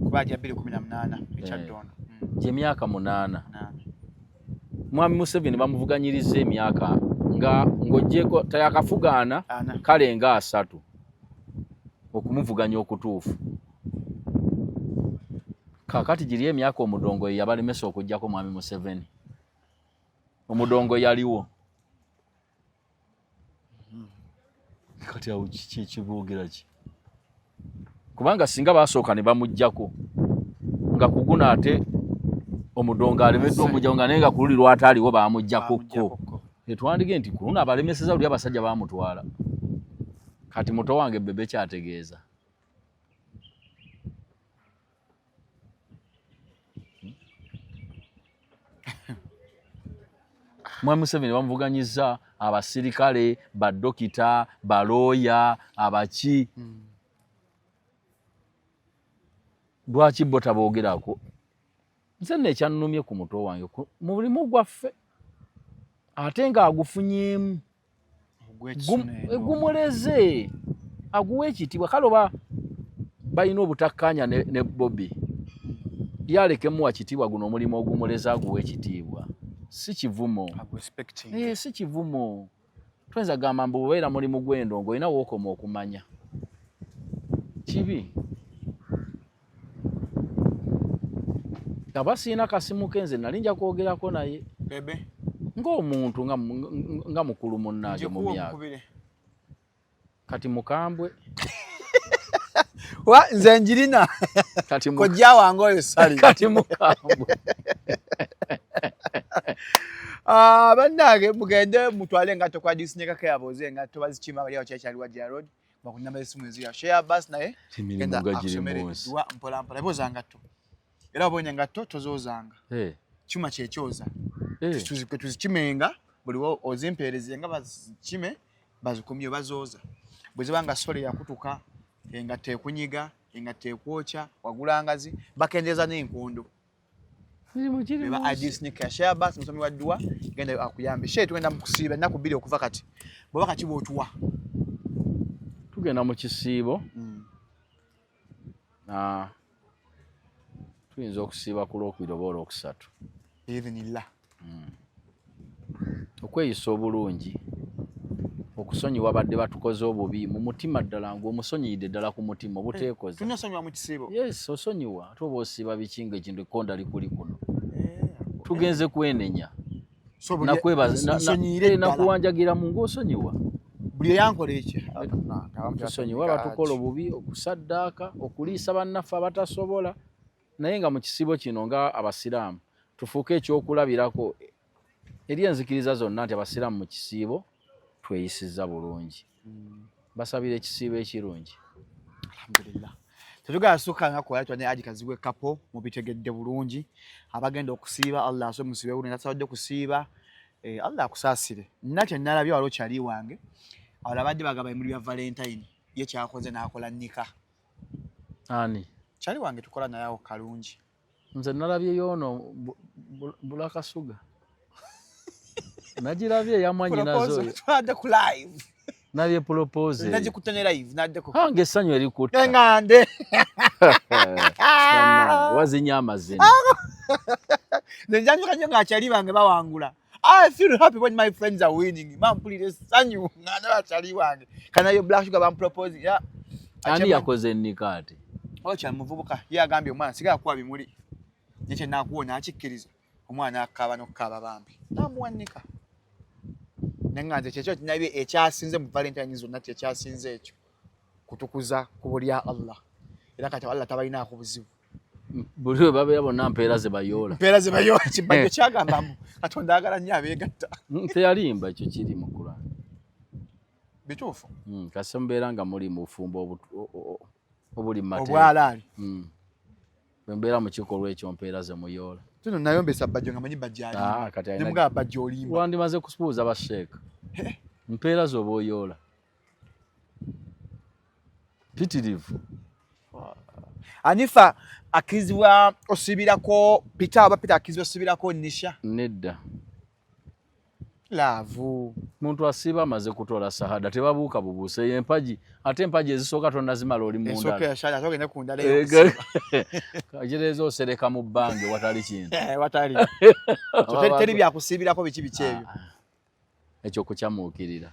Kuba gya bbiri kumi na munaana, ekya Ddondo. Gye myaka 8. 8. Mwami Museveni bamuvuganyiriza emyaka nga ng'oggyeeko tayakafugaana Ana. kale nga 3 okumuvuganya okutuufu. Kaakati giri emyaka omudongo ye yabalemesa okuggyako Mwami Museveni. Omudongo yaliwo. Kati awo kiki ekiboogera ki? Kubanga singa baasooka ne bamuggyako nga kuguna ate omudongo alemeddwa omuggyako nga naye nga ku luli lw'ataaliwo baamuggyako kko. Tetwandige nti ku luno abalemeseza luli abasajja baamutwala. Kati muto wange Bebe kyategeeza. Mwami Museveni bamuvuganyizza abasirikale, badokita, balooya, abaki. Lwaki bo taboogerako? Nze nno ekyannumye ku muto wange mu mulimu gwaffe ate ng'agufunyeemu. Gumuleze aguwa ekitiibwa. Kale oba balina obutakkaanya ne Bobi, ye aleke muwa kitiibwa guno omulimu ogumuleze aguwa ekitiibwa. Si kivumo. Si kivumo. Tuyinza kugamba mbu bw'obeera mulimu gw'endongo olina w'okoma okumanya. Kibi. Aba sirina kasimu ke nze nali nja kwogerako naye. Bebe. Ng'omuntu nga mukulu munnange mu myaka. Kati mukambwe. Wa nze njirina. Kati kojja wange oyo Sali. Kati mukambwe. Bannange mugende mutwale engatto kwa Disney Kaka yaboze engatto bazikima bali awo kyali wa Jia Road. Bakunamba esimu ezira share bus naye genda akusomere dua mpola mpola boza ngatto. Era obonye ngatto tozozanga. Kyuma kyekyoza. Tuzikimenga buli wo ozimpeereze nga bazikime Bazikumye, bazooza. Bwe ziba nga sole yakutuka, engatto ekunyiga, engatto ekwokya, wagulangazi, bakendeeza n'enkondo. Mirimu giri Beba mu nsi. Adi Sneaker, Share Bus, musomi wa dduwa, genda akuyambe. Shehe, tugenda mu kusiiba ennaku 2 okuva kati. Bw'oba kati bw'otuwa. Tugenda mu kisiibo. Tuyinza okusiiba ku Lwokubiri oba Olwokusatu. Biidhinillah. Okweyisa obulungi, okusonyiwa badde batukoze obubi mu mutima ddala, ng'omusonyiyidde ddala ku mutima obuteekoza. Tulina osonyiwa mu kisiibo. Yes, osonyiwa. Ate oba osiiba biki ng'ekintu ekkonda likuli kuno. Tugenze kwenenya. So buli Nakwebaza, nsonyiyire ddala. Nakuwanjagira mu ng'osonyiwa. Buli eyankola ekyo. Tusonyiwa batukola obubi, okusaddaaka, okuliisa bannaffe abatasobola. Naye nga mu kisiibo kino nga abasiraamu tufuuke ekyokulabirako eri enzikiriza zonna nti abasiraamu mu kisiibo tweyisizza bulungi. Basabira ekisiibo ekirungi. Alhamdulillah. Tetugala sukka nga kola twane Haji Kazibwe Kapo, mubitegedde bulungi. Abagenda okusiiba, Allah aso musiibe bulungi, atasobodde kusiiba, Allah akusaasire. Nakyo nalabye waliwo kyali wange. Abalala badde bagaba ebimuli bya Valentine, ye kyakoze n'akola nnika. Ani? Kyali wange tukola naye awo kalungi. Nze nalabye yoono Bulakasuga. Nagirabye eya mwannyinaze oyo. Twadde ku live. Nabye propose. Nagikutte ne live, naddeko. Hange essanyu erikutta. Engande. Bannange, wazinya amazina. Nze njanjuka nnyo ng'akyali bange bawangula. I feel happy when my friends are winning. Mampulira essanyu nga ndaba akyali wange. Kana yo Black Sugar bampropose. Yeah. Ani yakoze ennika ate? Ocha muvubuka ye agambye omwana sigala kuwa bimuli. Nye kye naakuwona akikkiriza. Omwana akaaba n'okukaaba bambi. Namuwanika. Naye nga nze kyekyo kinabye ekyasinze mu Valentine zonna, kyekyasinze ekyo. Kutukuza kkubo lya Allah. Era kati Allah tabalinaako buzibu. Buli we babeera bonna mpeera ze bayoola. Mpeera ze bayoola, kibajjo kyagamba mbu Katonda ayagala nnyo abeegatta. Teyalimba, ekyo kiri mu Quran. Bituufu. Kasita mubeera nga muli mu bufumbo obuli mu mateeka. Obwalaali. Bwe mbeera mu kikolwa ekyo mpeera ze muyoola. Tuno nayombesa Bajjo nga manyi Bajjo alimba. Kati Ne alina mugamba Bajjo olimba. Wandimaze kubuuza ba Sheikh. Mpeera z'oba oyoola. Pitirivu. Anifa akkirizibwa osibirako Peter oba Peter akkirizibwa osibirako Nisha? Nedda. Love. Muntu asiiba amaze kutola sahada, tebabuuka bubuuse. Eyo empagi, ate empagi ezisooka tonnazimala oli mu Esooka ndala. ya shahada, ate ogende ku ndala ey'okusiiba. Kajereeza osereka mu bbanga watali kintu. Watali. So, teri byakusiibirako biki biki ebyo. Ekyo kukyamuukirira.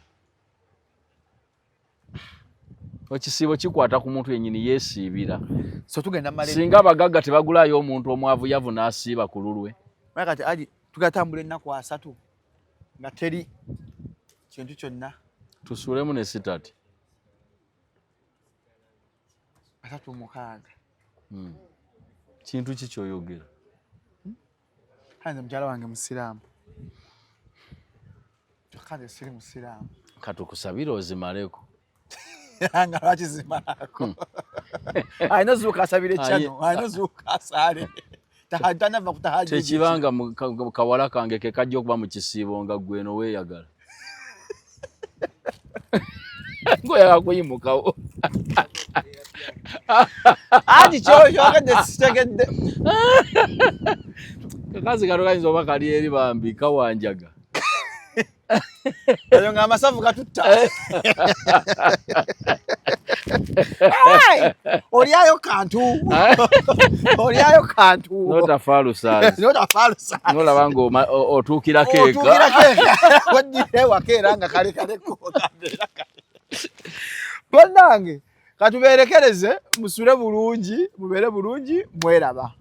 Ekisiibo kikwata ku muntu yennyini yeesiibira. So tugenda male. Singa abagagga tebagulayo omuntu omwavu yavu n'asiiba ku lulwe. Maya kati Haji tugatambula ennaku 30 nga teri kintu kyonna. Tusuulemu ne sitati. 36. Kintu ki ky'oyogera? Nze mukyala wange musiraamu. Kyokka nze siri musiraamu. Katukusabire ozimaleko. Nga lwaki zimalako? Alina ozuuka asabire channel, alina ozuuka asaale. Tanava ku tahajjud. Tekibanga kawala kange ke kajja okuba mu kisiibo nga ggwe eno weeyagala. Ng'oyagala kuyimukawo. Anti ky'oyogedde sitegedde. Kakazi kano kayinza oba kali eri bambi kawanjaga. Eyo ng'amasavu gatutta. Olyayo kantu. Olyayo kantu. N'otafaalusaazi. N'otafaalusaazi. N'olaba ng'otuukira keeka. Otuukira keeka. Waddira ewaka era nga kale kale ko kabeera kale. Bannange, katubeerekereze, musule bulungi, mubeere bulungi, mweraba.